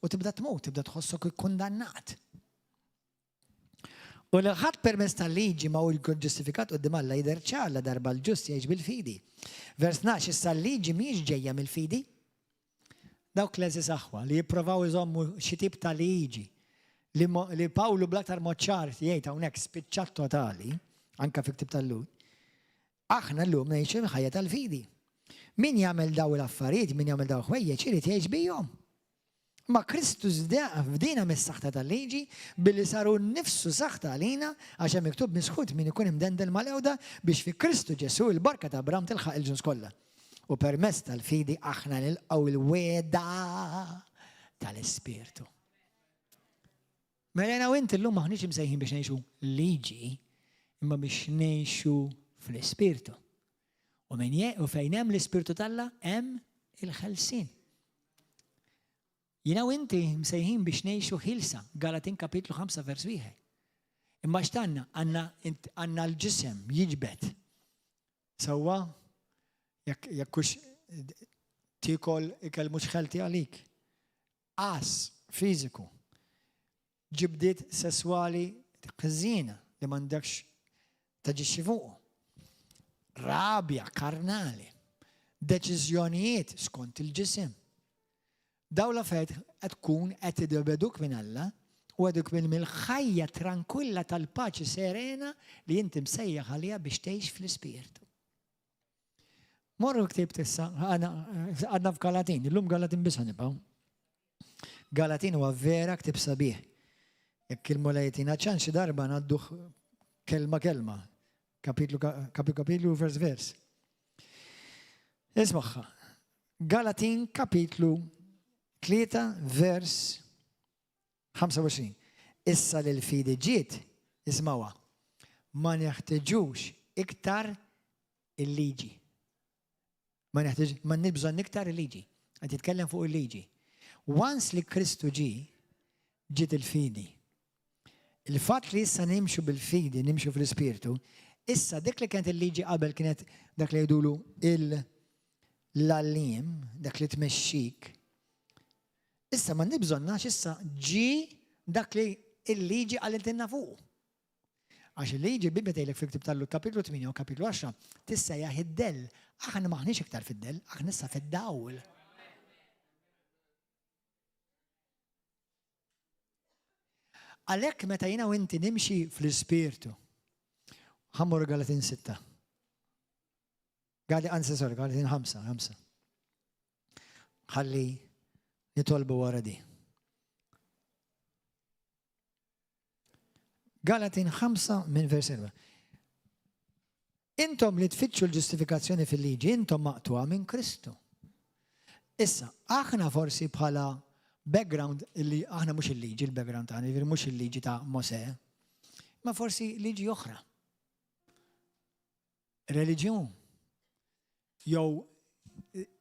U tibda tmut, tibda tħossok ikkundannat. U li ħadd permezz tal-liġi ma hu ġustifikat quddiem Alla jidher ċar la darba l-ġust jgħix bil-fidi. Vers 12, issa l-liġi mhijiex ġejja mill-fidi. Dawk l-għeżież aħwa li jipprovaw iżommu xi tip ta' liġi li, li Pawlu bl-aktar mod ċar jgħid hawnhekk spiċċat totali, anka fi ktib tal-Lhud, aħna llum ngħixu l-ħajja tal-fidi. Min jagħmel daw l-affarijiet, min jagħmel daw ħwejjeġ, irid jgħix bihom. Ma Kristu fdina mis-saħta tal-liġi billi sar hu nnifsu saħta għalina, għax hemm miktub misħut min ikun imdendel mal-għewda biex fi Kristu Ġesù il-barka ta' Abraham tilħaq il-ġnus kollha. U permezz tal-fidi aħna nilqgħu l-wegħda tal-Ispirtu. Mela jiena u inti llum m'aħniex imsejħin biex ngħixu liġi, imma biex ngħixu fl-Ispirtu. U min u fejn hemm l-Ispirtu t'Alla hemm il-ħelsien. Jiena u inti msejħin biex ngħixu ħilsa, Galatin kapitlu 5 vers 1. Imma x'tanna għandna l-ġisem jiġbed. Sewwa jekk jekk hux tiekol ikel mhux ħelti għalik. Qas fiżiku. Ġibdiet sesswali ħżiena li m'għandekx taġixxi fuqu. Rabja karnali. Deċiżjonijiet skont il-ġisem. Dawn l-affarijiet qed tkun qed idebeduk minn Alla u għeduk minn mill-ħajja trankwilla tal-paċi serena li inti msejjaħ għaliha biex tgħix fl-Ispirtu. Morru ktibt issa, għadna f'Galatin, illum Galatin biss nibgħu. Galatin huwa vera ktib sabiħ. Jekk il-Mulej tina ċans xi darba ngħadduh kelma kelma, kapitlu kapitlu vers vers. Ismaħħa. Galatin kapitlu 3 vers 25. Issa li l-fidi ġiet, ismawha, ma neħtiġux iktar il-liġi. Ma neħtieġ, ma bżonn iktar il-liġi. Qed jitkellem fuq il-liġi. Once li Kristu ġie, ġiet il-fidi. Il-fatt li issa nimxu bil-fidi, nimxu fl-ispirtu, issa dik li kienet il-liġi qabel kienet dak li jgħidulu il-lallim, dak li tmexxik. Issa ma bżonnax issa ġi dak li il-liġi għal fuq. Għax il-liġi, il-Bibbja tgħidlek fil-ktieb tal-Lhud kapitlu 8 u kapitlu 10, tissejjaħ id-dell. Aħna m'aħniex iktar fid-dell, aħna issa fid-dawl. Għalhekk meta jiena u inti nimxi fl-ispirtu, ħammur Galatin 6. Għadi, anzi, sorry, Galatin 5, 5. Ħalli nitolbu wara di. Galatin 5 minn vers 4. Intom li tfittxu l-ġustifikazzjoni fil-liġi, intom maqtuha minn Kristu. Issa, aħna forsi bħala background li aħna mhux il-liġi, il-background tagħna, jiġifieri mhux il-liġi ta' Mosè, ma forsi liġi oħra. Reliġjon. Jew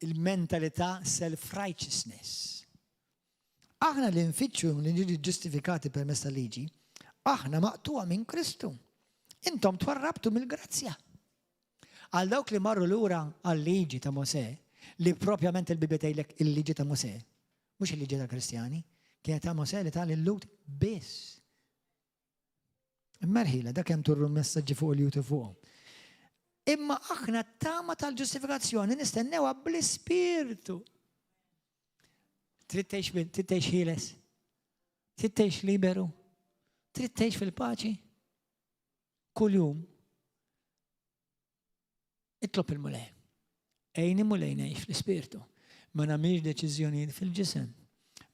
il-mentalità self-righteousness. Aħna li nfittxu li niġu ġustifikati permezz tal-liġi, aħna maqtuha minn Kristu. Intom twarrabtu mill-grazzja. Għal dawk li marru lura għal-liġi ta' Mosè, li propjament il-Bibja tgħidlek il-liġi ta' Mosè, mhux il-liġi tal-Kristjani, kienet ta' Mosè li ta' lil-Lhud biss. Imma rħila, dak hemm turru messaġġi fuq il-YouTube fuqhom. Imma aħna t-tama tal-ġustifikazzjoni nistennewha bl-ispirtu. Trid tgħix ħieles? Trid tgħix liberu? Trid tgħix fil-paċi? Kuljum Itlob il-Mulej. Għinni Mulej ngħix fl-Ispirtu. Ma nagħmilx deċiżjonijiet fil-ġisem.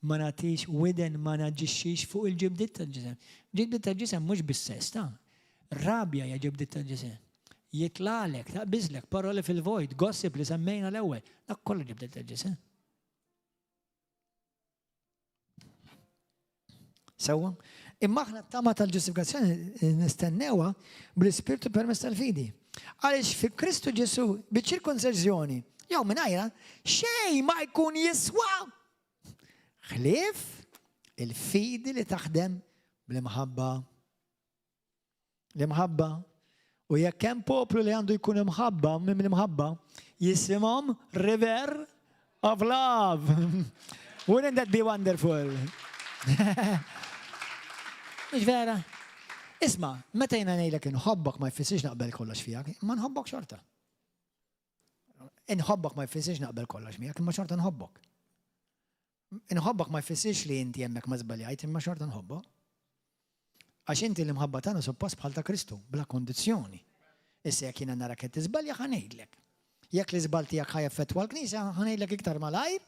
Ma nagħtix widen ma naġixxix fuq il-ġibdiet tal-ġisem. Ġibdiet tal-ġisem mhux bis-sess ta' rabja hija ġibdiet tal-ġisem. Jitlagħlek, taqbiżlek, paroli fil-vojt, gossip li semmejna l-ewwel, dak kollu ġibdiet tal-ġisem. Sewwa? Imma aħna t-tama tal-ġustifikazzjoni nistennewha bl-Ispirtu permezz tal-fidi. Għaliex fi Kristu Ġesu biċ-ċirkonċiżjoni jew mingħajrha xejn ma jkun jiswa ħlief il-fidi li taħdem bl-imħabba. L-imħabba. U jekk hemm poplu li għandu jkun imħabba minn l-imħabba, jisimhom River of Love. Wouldn't that be wonderful? Mhux vera? Isma, meta jiena ngħidlek inħobbok ma jfissirx naqbel kollox fijak, imma nħobbok xorta. Inħobbok ma jfissirx naqbel kollox miegħek, imma xorta nħobbok. Inħobbok ma jfissirx li inti hemmhekk ma żbaljajt, imma xorta nħobbok. Għax inti l-imħabba tagħna suppost bħal ta' Kristu, bla kondizzjoni. Issa jekk jiena narak qed tiżbalja ħa ngħidlek. Jekk l-iżball tiegħek ħa jaffettwa l-Knisja, ħa ngħidlek iktar malajr,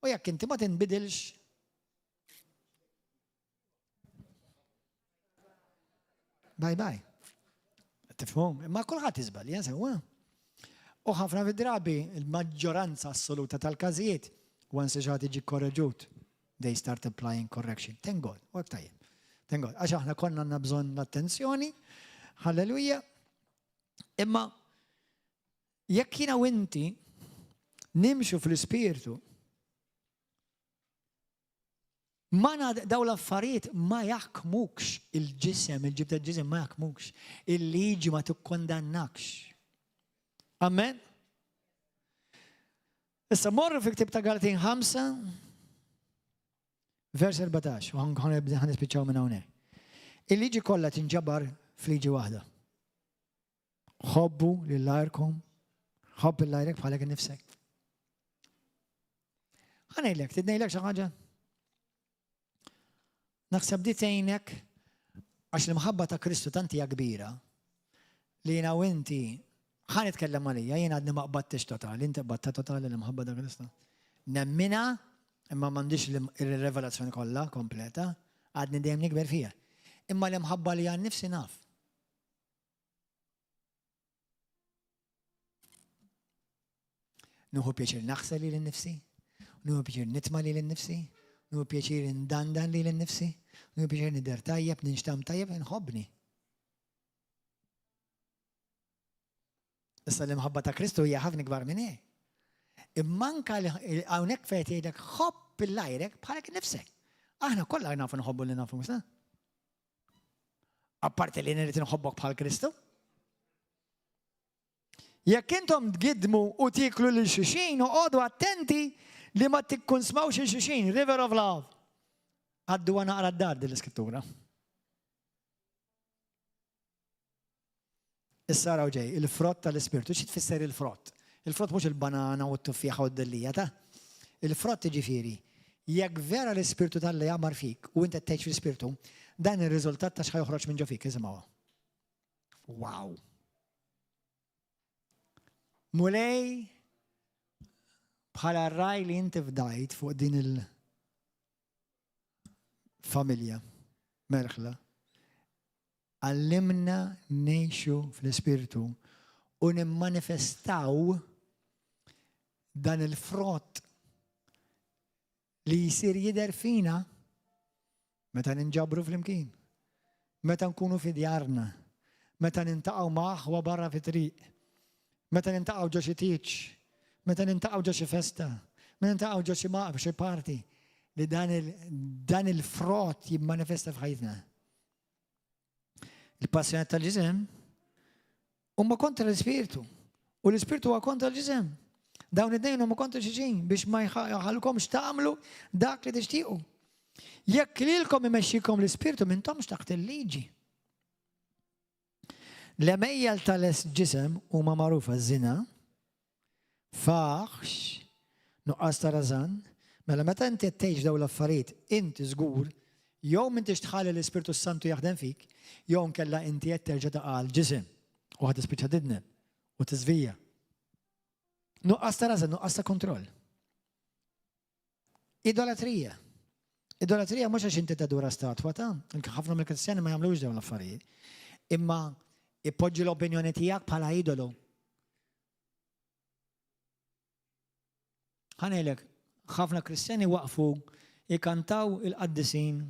u jekk inti ma tinbidilx Bye bye. Tifhmu? Imma kulħadd iżbalja sewwa. U ħafna fid-drabi il-maġġoranza assoluta tal-każijiet once xi ħadd jiġi korreġut, they start applying correction. Thank God, u hekk tajjeb. Thank God. Għax aħna konna għandna bżonn l-attenzjoni, halleluja. Imma jekk jiena u inti nimxu fl-ispirtu, Ma daw l-affarijiet ma jaħkmukx il-ġisem, il-ġib tal-ġisem ma jaħkmukx. Il-liġi ma tikkondannakx. Amen? Issa morru fi ktib ta' Galatin 5, vers 14, u ħan nispiċċaw minn hawnhekk. Il-liġi kollha tinġabar f'liġi waħda. Ħobbu lil għajrkom, ħobb lil għajrek bħalek innifsek. Ħa ngħidlek, trid ngħidlek xi ħaġa? Naħseb di tgħinek għax l-imħabba ta' Kristu tant hija kbira li jiena u inti ħa nitkellem għalija, jiena għadni ma qbadtix totali, inti qbadta totali l-imħabba ta' Kristu. Nemmina, imma m'għandix il-revelazzjoni kollha kompleta, għadni dejjem nikber fija. Imma l-imħabba li għan nifsi naf. Nuħu pjaċir naħsel li l-nifsi, nuħu pjaċir nitma li l-nifsi, nuħu pjaċir ndandan li l-nifsi, nuħu pjaċir nider tajjeb, ninxtam tajjeb, nħobni. Issa l-imħabba ta' Kristu hija ħafna kbar minn hekk. Immanka hawnhekk fejn jgħidlek ħobb il-lajrek bħalek nifsek. Aħna kollha nafu nħobbu li nafu mhux Apparti li nrid nħobbok bħal Kristu. Jekk intom tgidmu u tieklu lil xulxin, oqogħdu attenti li ma tikkunsmawx il xulxin, River of Love. Għaddu naqra d-dar din l-iskrittura. Issa raw ġej, il-frott tal-ispirtu, xi tfisser il-frott? Il-frott mhux il-banana u t-tuffieħa u d-dellija ta' il-frott ġifieri, jekk vera l-ispirtu tal-li jagħmar fik u inti tgħix fl-ispirtu, dan ir-riżultat ta' x'ħa joħroġ minn ġo fik, isimgħu. Wow. Mulej, bħala raj li inti fdajt fuq din il-familja, merħla, Għallimna ngħixu fl-Ispirtu u nimmanifestaw dan il-frott li jsir jidher fina meta ninġabru flimkien, meta nkunu fi djarna, meta nintaqgħu ma' aħwa barra fi triq, meta nintaqgħu ġo xi tieġ, meta nintaqgħu ġo xi festa, meta nintaqgħu ġo xi xi party, li dan il-frott jimmanifesta f'ħajtna. Il-passjoni tal-ġisem huma kontra l-ispirtu u l-ispirtu huwa kontra l-ġisem. Dawn id-dejn huma kontra xulxin biex ma jħallkomx tagħmlu dak li tixtiequ. Jekk lilkom imexxikom l-ispirtu m'intomx taħt il-liġi. L-għemejjel tal-ġisem huma magħrufa żina, faħx, nuqqas ta' rażan. Mela meta inti qed tgħix dawn l-affarijiet, inti żgur jew m'intix tħalli l-Ispirtu s-Santu jaħdem fik, jew inkella inti qed terġa' taqa' għall-ġisem u ħa tispiċċa tidneb u tiżvija. Nuqqas ta' rażan, nuqqas ta' kontroll. Idolatrija. Idolatrija mhux għax inti tadura statwa ta' ħafna mill-Kristjani ma jagħmlux dawn l-affarijiet. Imma ipoġġi l-opinjoni tiegħek bħala idolu. Ħa ngħidlek, ħafna Kristjani waqfu jkantaw il-qaddisin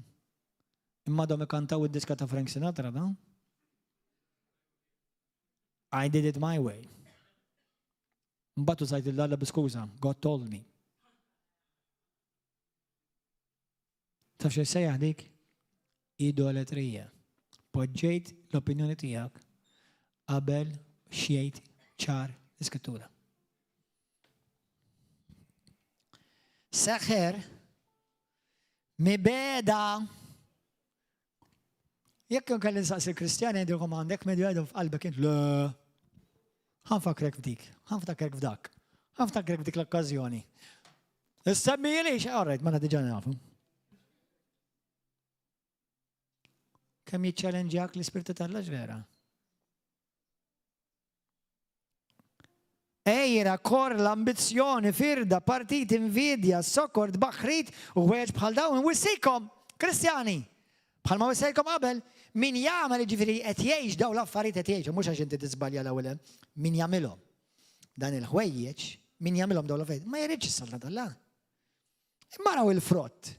imma għadhom ikantaw id-diska ta' Frank Sinatra da. I did it my way. Mbagħad użajt il-Alla bi skuża, God told me. Taf xi sejjaħ dik? Idoletrija. Poġġejt l-opinjoni tiegħek qabel xejt ċar l-iskrittura. Seħer mibeda Jekk kelli nsaqsi l-Kristjani jgħidilkom għandek medju jgħidu f'qalbek int le. Ħanfakrek f'dik, ħanftakrek f'dak, ħanftakrek f'dik l-okkażjoni. Issemmili, alright, ma diġà nafu. Kemm jiċċalenġjak l-Ispirtu tal vera? Għira, korla, ambizzjoni, firda, partit, invidja, sokor, tbaħħrit u ħwejjeġ bħal dawn, inwissikom, Kristjani, bħalma wissejtkom qabel, min jagħmel jiġifieri qed jgħix dawn l-affarijiet qed jgħixhom, mhux għax inti tiżbalja l-ewwel hemm, min jagħmilhom. Dan il-ħwejjeġ, min jagħmilhom dawn l-affarijiet, ma jridx is-saltna t'Alla. Imma araw il-frott.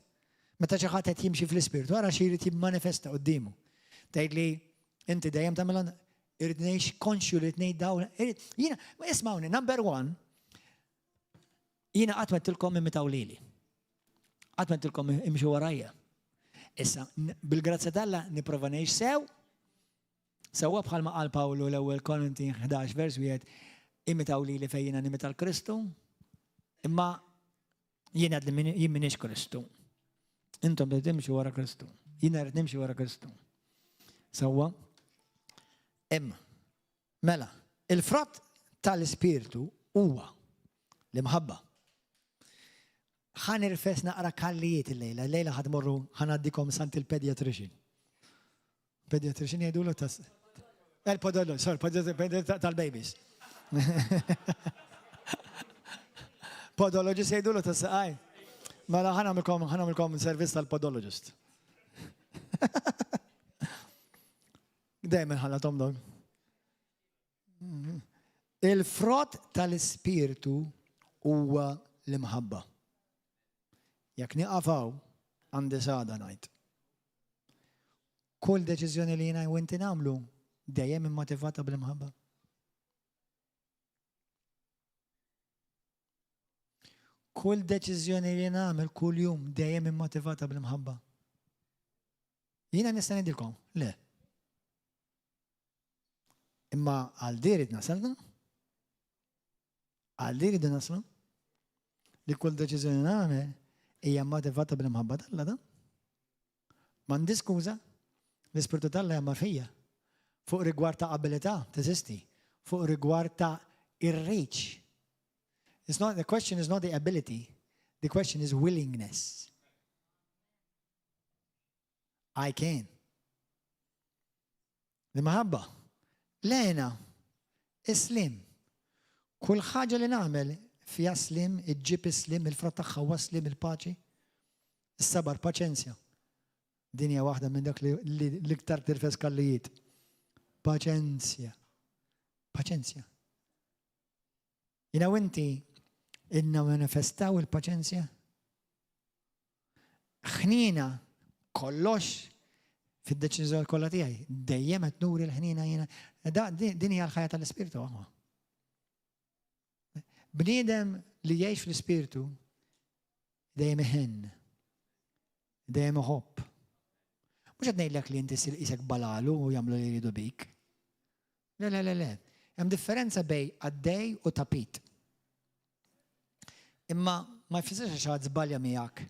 Meta xi ħadd qed jimxi fl-ispirtu, ara xi jrid jimmanifesta quddiemu. Tgħid li inti dejjem tagħmel irrid ngħix konxju li ngħid dawn. Jiena, ismawni, number one, jiena qatt mettilkom imitaw lili. Qatt mettilkom imxu warajja. Issa, bil-grazzja t'Alla nipprova ngħix sew, sewwa bħalma qal Pawlu l-ewwel Korintin 11 vers wieħed, imitaw lili fejn jiena nimita l-Kristu. Imma Jien għad li jien minix Kristu. Intom li timxu wara Kristu. Jien rrid nimxi wara Kristu. Sewwa? Imma, mela, il-frott tal-Ispirtu huwa l-imħabba. Ħa nirfes naqra kallijiet il-lejla, il-lejla ħad morru ħa ngħaddikom sant il-pediatrician. Pediatrician jgħidulu tas. El-podolog, sorry, tal-babies. Podologist jgħidulu tas saqaj. Mela ħa nagħmilkom servizz tal-podologist. Dejjem ħallatom dog. Il-frott tal-ispirtu huwa l-imħabba. Jekk nieqaf hawn, għandi sada ngħid. Kull deċiżjoni li jiena u inti nagħmlu dejjem immotivata bl-imħabba. Kull deċiżjoni li nagħmel kull jum dejjem immotivata bl-imħabba. Jiena nista' ngħidilkom, le. Imma għal dirid nasalna, Għal li rridu naslu? Li kull deċiżjoni nagħmel hija motivata bl-imħabba t'Alla da? M'għandi skuża, l-Ispirtu t'Alla jagħmel fija. Fuq rigward ta' abilità teżisti, fuq rigward ta' irriċ. It's not, the question is not the ability, the question is willingness. I can. L-imħabba, l-hena, is-sliem. Kull ħaġa li nagħmel fiha sliem, iġġib is-sliem, il-frott tagħha huwa s-sliem, il-paċi. Is-sabar, paċenzja. Din hija waħda minn dak li l-iktar tirfes kallijiet. Paċenzja. Paċenzja. Jina u inti ilna manifestaw il-paċenzja? Ħniena kollox fid-deċiżjoni kollha tiegħi. Dejjem qed nuri l-ħniena jiena. Din hija l-ħajja tal-Ispirtu aħwa. Bniedem li jgħix fl-Ispirtu dejjem iħenn, dejjem iħobb. Mhux qed ngħidlek li inti ssir qisek balalu u jagħmlu li jridu bik. Le, le, le, le. Hemm differenza bej għaddej u tapit. Imma ma jfissirx għax għad żbalja miegħek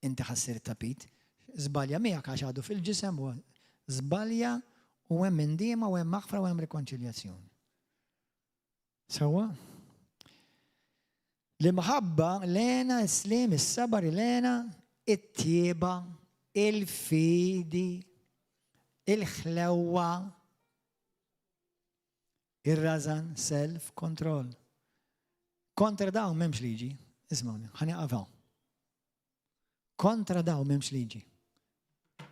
inti ħassir tapit. Żbalja miegħek għax għadu fil-ġisem u żbalja u hemm indiema u hemm maħfra u hemm rikonċiljazzjoni. Sewwa? L-imħabba, l-hena, is-sliem, is-sabar, il-hena, it-tjieba, il-fidi, il-ħlewwa, ir-rażan, self-control. Kontra dawn m'hemmx liġi. Ismawni, ħa nieqaf hawn. Kontra daw m'hemmx liġi.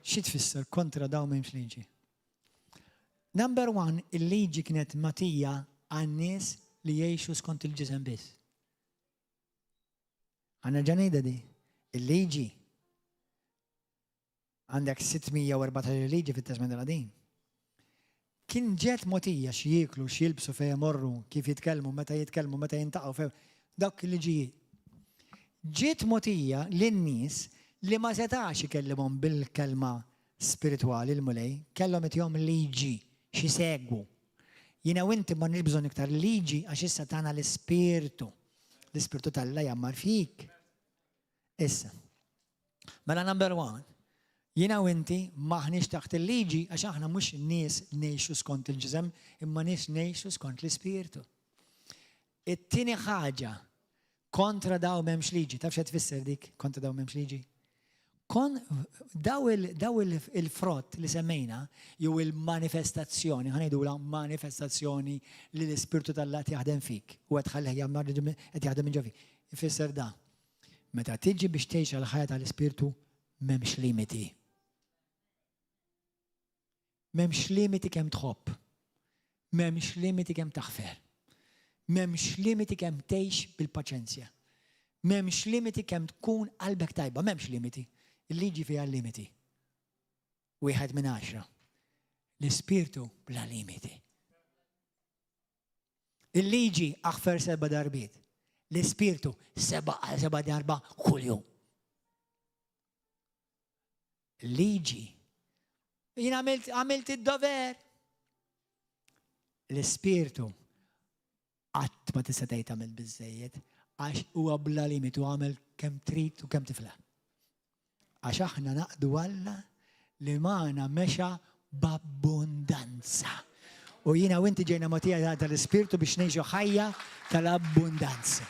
Xi tfisser kontra daw m'hemmx liġi? Number one, il-liġi kienet matija għan-nies li jgħixu skont il-ġisem biss. Għanna ġanejda di, il-liġi Għandek 614 liġi fit-Testment il-Qadim. Kien ġiet mogħtija x'jieklu, x'jilbsu, fejn imorru, kif jitkellmu, meta jitkellmu, meta jintaqgħu, fejn dawk il-liġijiet. Ġiet mogħtija lin-nies li ma setax ikellimhom bil-kelma spiritwali l-Mulej, kellhom itihom liġi x'isegwu. Jiena u inti m'għandniex bżonn iktar liġi għax issa tana l-Ispirtu. L-Ispirtu t'Alla jgħammar fik. Issa, mela number one, jiena u inti m'aħniex taħt il-liġi għax aħna mhux nies ngħixu skont il-ġisem, imma nies ngħixu skont l-ispirtu. It-tieni ħaġa, kontra daw m'hemmx liġi. Taf x'qed tfisser dik kontra daw m'hemmx liġi? Kon daw il-frott li semmejna, jew il-manifestazzjoni, ħa ngħidulha manifestazzjoni li l-Ispirtu t'Alla qed jaħdem fik u qed tħallih qed jaħdem minn ġo fik. Ifisser da. Meta tiġi biex tgħix għall-ħajja tal-Ispirtu m'hemmx limiti. M'hemmx limiti kemm tħobb. M'hemmx limiti kemm taħfer. M'hemmx limiti kemm tgħix bil-paċenzja. M'hemmx limiti kemm tkun qalbek tajba, m'hemmx limiti. Il-liġi fiha limiti. Wieħed minn għaxra. L-Ispirtu bla limiti. Il-liġi aħfer seba' darbiet. L-Ispirtu seba' għal seba' darba kuljum. Liġi. Jien għamilt għamilt id-dover. L-Ispirtu qatt ma tista' tgħid għamilt biżejjed għax huwa bla limitu għamel kemm trid u kemm tifla. Għax aħna naqdu Alla li magħna mexa b'abbundanza. U jiena u inti ġejna mogħtija tal-Ispirtu biex ngħixu ħajja tal-abbundanza.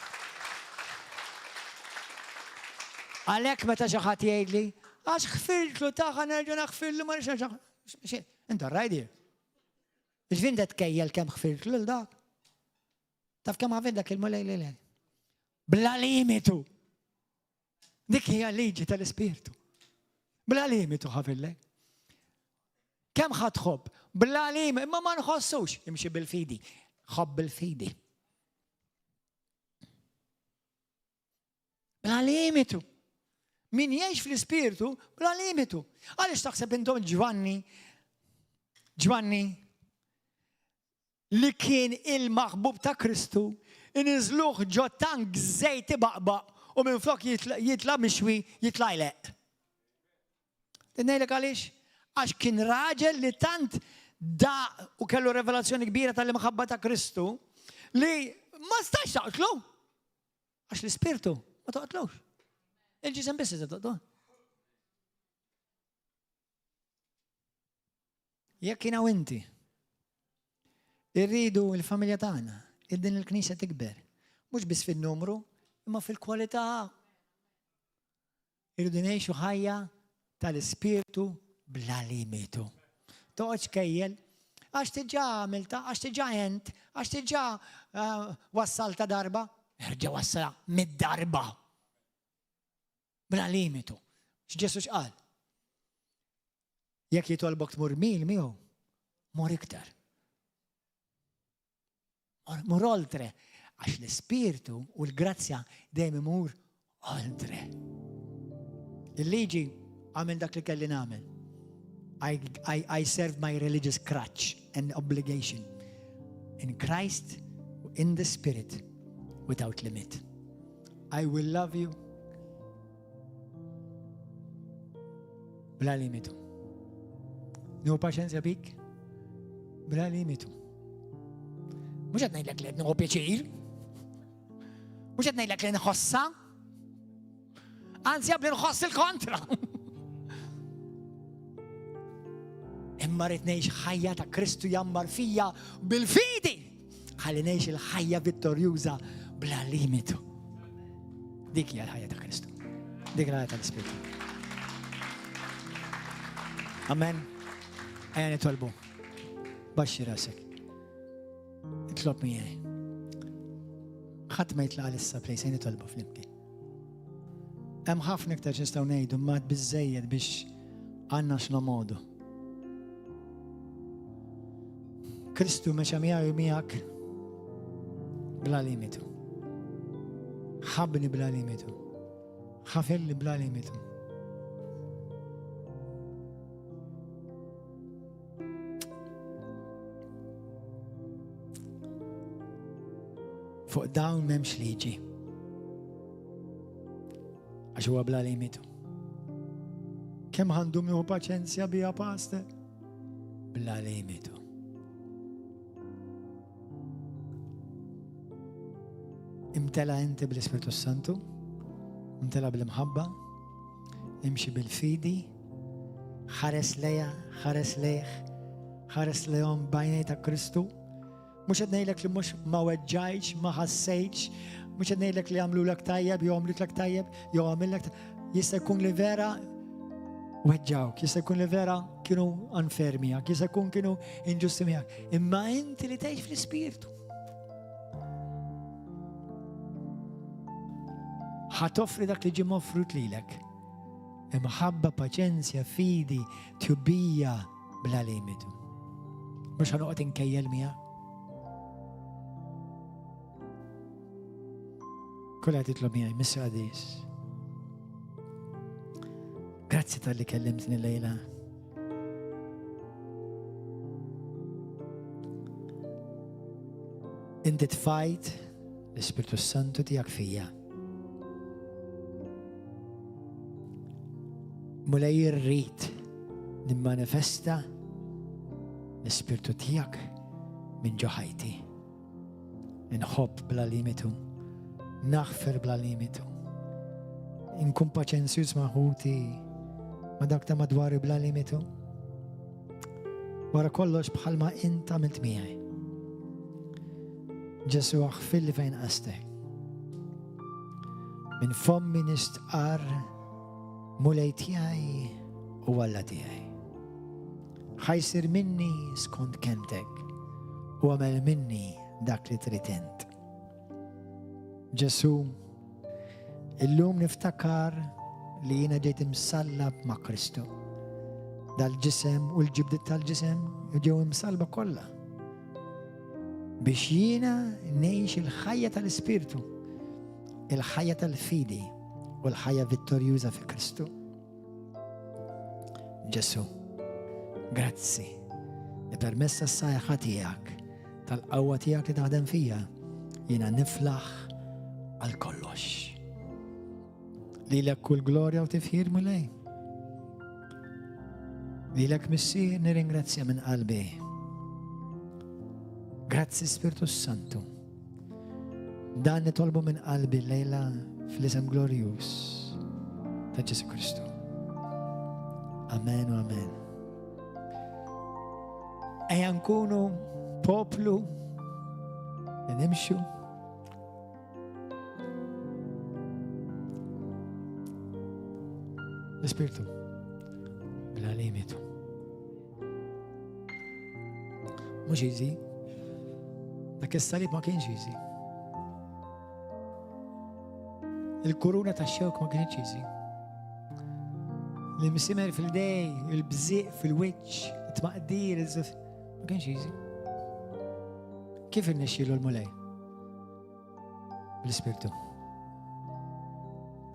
Għalhekk meta xi ħadd jgħidli, għax ħfirtlu taħ nerġa' naħfirlu ma nix Inta rajdi. Ġvin tkejjel kemm ħfirtlu lil dak. Taf kemm ħafir dak il-mulej lilek. Bla limitu. Dik hija liġi tal-Ispirtu. Bla limitu ħafillek. Kemm ħadd tħobb? Bla limitu, imma ma nħossux. Imxi bil-fidi. Ħobb bil-fidi. Bla limitu. Min jgħix fl-ispirtu, bla limitu. Għaliex taħseb intom Ġwanni, Ġwanni, li kien il-maħbub ta' Kristu, iniżżluh ġo tank żejt ibaqbaq u minflok jitla' mixwi jitla' jleqq. Ngħidlek għaliex? Għax kien raġel li tant daq u kellu revelazzjoni kbira tal-imħabba ta' Kristu li ma stax taqtlu. Għax l-ispirtu ma toqtlux. Il-ġisem biss se toqtlu. Jekk jiena u inti irridu l-familja tagħna, din il-knisja tikber, mhux biss fin-numru, imma fil-kwalità. Irridu ngħixu ħajja tal-ispirtu bla limitu. Toqgħodx kejjel, għax diġà għamilta, għax diġà għent, għax diġà eh, wassalta darba, erġa' wassala mid-darba. Bla limitu. X'Ġesu x'qal? Jekk jitolbok tmur mil miegħu, mur iktar. Mur oltre, għax l-ispirtu u l-grazzja dejjem imur oltre. Il-liġi għamil dak li kelli nagħmel. I, I, I serve my religious crutch and obligation. In Christ, in the Spirit, without limit. I will love you Bla limitu. Nieħu paċenzja bik? Bla limitu. Mhux qed ngħidlek li qed nieħu pjaċir. Mhux qed ngħidlek li nħossa. Anzi għabli nħoss il-kontra. Imma rrid ngħix ħajja ta' Kristu jammar fija bil-fidi. Ħalli ngħix il-ħajja vittorjuża bla limitu. Dik hija l-ħajja ta' Kristu. Dik l-ħajja tal-Ispirtu. Amen. Ejja nitolbu. Baxxi rasek. Itlob miegħi. Ħadd ma jitlaq issa please, ejja nitolbu flimkien. Hemm ħafna iktar x'nistgħu ngħidu imma għad biżżejjed biex għandna x'nomodu. Kristu mexa miegħi u miegħek bla limitu. Ħabni bla limitu. Ħafilli bla limitu. Fuq dawn m'hemmx liġi. Għax huwa bla limitu. Kemm għandu nieħu paċenzja bija pastor? Bla limitu. Imtela inti bl-Ispirtu Santu, imtela bl-imħabba, imxi bil-fidi, ħares leja, ħares lejh, ħares lejhom bajnej ta' Kristu. Mhux qed ngħidlek li mhux ma weġġajtx, ma ħassejtx, mhux qed ngħidlek li għamlulek tajjeb jew għamlutlek tajjeb jew għamillek jista' jkun li vera weġġawk, jista' jkun li vera kienu unfair miegħek, jista' jkun kienu inġusti miegħek. Imma inti li tgħix fl-ispirtu. Ħa toffri dak li ġie moffrut lilek. Imħabba, paċenzja, fidi, tjubija bla limitu. Mhux ħa noqgħod inkejjel miegħek. Kulħadd jitlob miegħi, Missier Qadis. Grazzi tal-li kellimtni lejla. Inti tfajt l-Ispirtu Santu tiegħek fija. Mulej irrid nimmanifesta l-Ispirtu tiegħek minn ġo ħajti. Inħobb bla limitu, naħfer bla limitu. Inkun paċenzjuż ma' ħuti, ma' dak ta' madwari bla limitu. Wara kollox bħalma int għamilt miegħi. Ġesu aħfilli fejn qastek. Minn fommi nistqar mulej tiegħi u Alla tiegħi. Ħa jsir minni skont kelmtek u agħmel minni dak li trid int. Ġesù, illum niftakar li jiena ġejt imsallab ma' Kristu. Dal-ġisem u l-ġibdiet tal-ġisem ġew imsallba kollha. Biex jiena ngħix il-ħajja tal-Ispirtu, il-ħajja tal-fidi u l-ħajja vittorjuża fi Kristu. Ġesu, grazzi li permezz tas-sajħa tiegħek, tal-qawwa tiegħek li taħdem fija, jiena niflaħ għal kollox. Lilek kull glorja u tifħir Mulej. Lilek Missier nirringrazzja minn qalbi. Grazzi Spirtu Santu. Dan nitolbu minn qalbi lejla fl-isem glorjuż ta' Ġesu Kristu. Amen u amen. Ejja nkunu poplu li nimxu l-Ispirtu bla limitu. Mhux easy. Dak is-salib ma kienx easy. Il-kuruna ta' xewk ma kienx easy. L-imsimer fil-dej, il-bżiq fil-wiċċ, it-tmaqdir, ma kienx easy. Kif irnexxielu l-mulej? L-Ispirtu.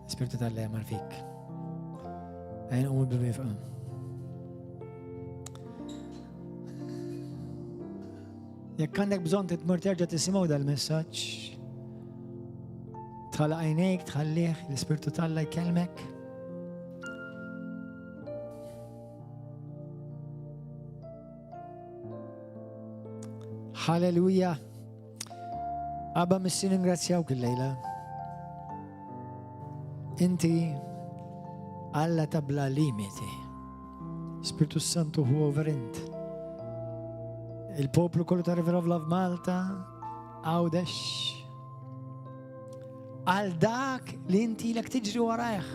L-Ispirtu tal-lejja fik. Għajn u bil-wifqa. Jekk għandek bżonn titmur terġa' tisimgħu dal-messaġġ, tħalla għajnejk, tħallih, l-Ispirtu tal-la jkellmek. Halleluja. Abba missi ningrazzjawk il-lejla. Inti Alla ta' bla limiti. Spiritu Santu hu overint. Il-poplu kollu ta' River of Love Malta, Għawdex, għal dak li inti lek tiġri warajh.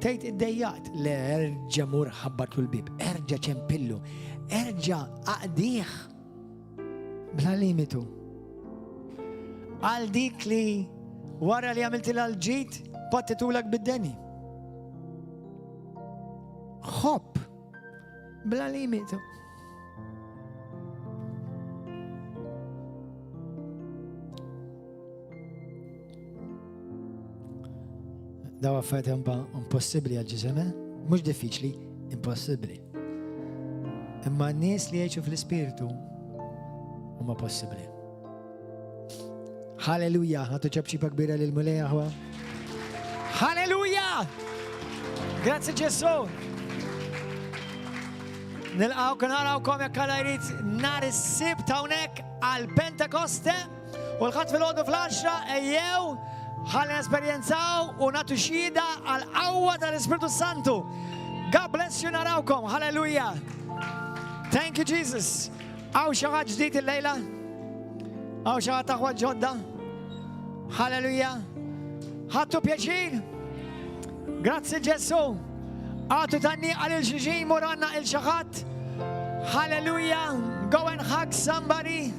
Tgħid iddejjaqt, le erġa' mur ħabbatlu l-bib, erġa' ċempillu, erġa' aqdih. Bla limitu. Għal dik li wara li għamiltilha l-ġid pattitulek bid-deni. Ħobb bla limitu. Daw affarijiet impossibbli għal ġisem, eh? Mhux diffiċli, impossibbli. Imma n-nies li jgħixu fl-ispirtu huma possibbli. Halleluja, ħatu ċabċipa kbira lil mulej aħwa. Halleluja! Grazzi Ġesu! Nilqawk narawkom jekk Alla jrid nhar is-Sibt hawnhekk għal Pentekoste u l-Ħadd filgħodu fl-għaxra ejjew ħalli nesperjenzaw u nagħtu xhieda għal qawwa tal-Ispirtu Santu. God bless you narawkom. Halleluja! Thank you Jesus. Hawn xi ħadd ġdid illejla? Hawn xi ħadd aħwa ġodda? Halleluja! Ħadtu pjaċir? Grazzi Ġesu! Għatu tanni għal il-xulxin mur għanna il xi ħadd. Halleluja! Go and hug somebody.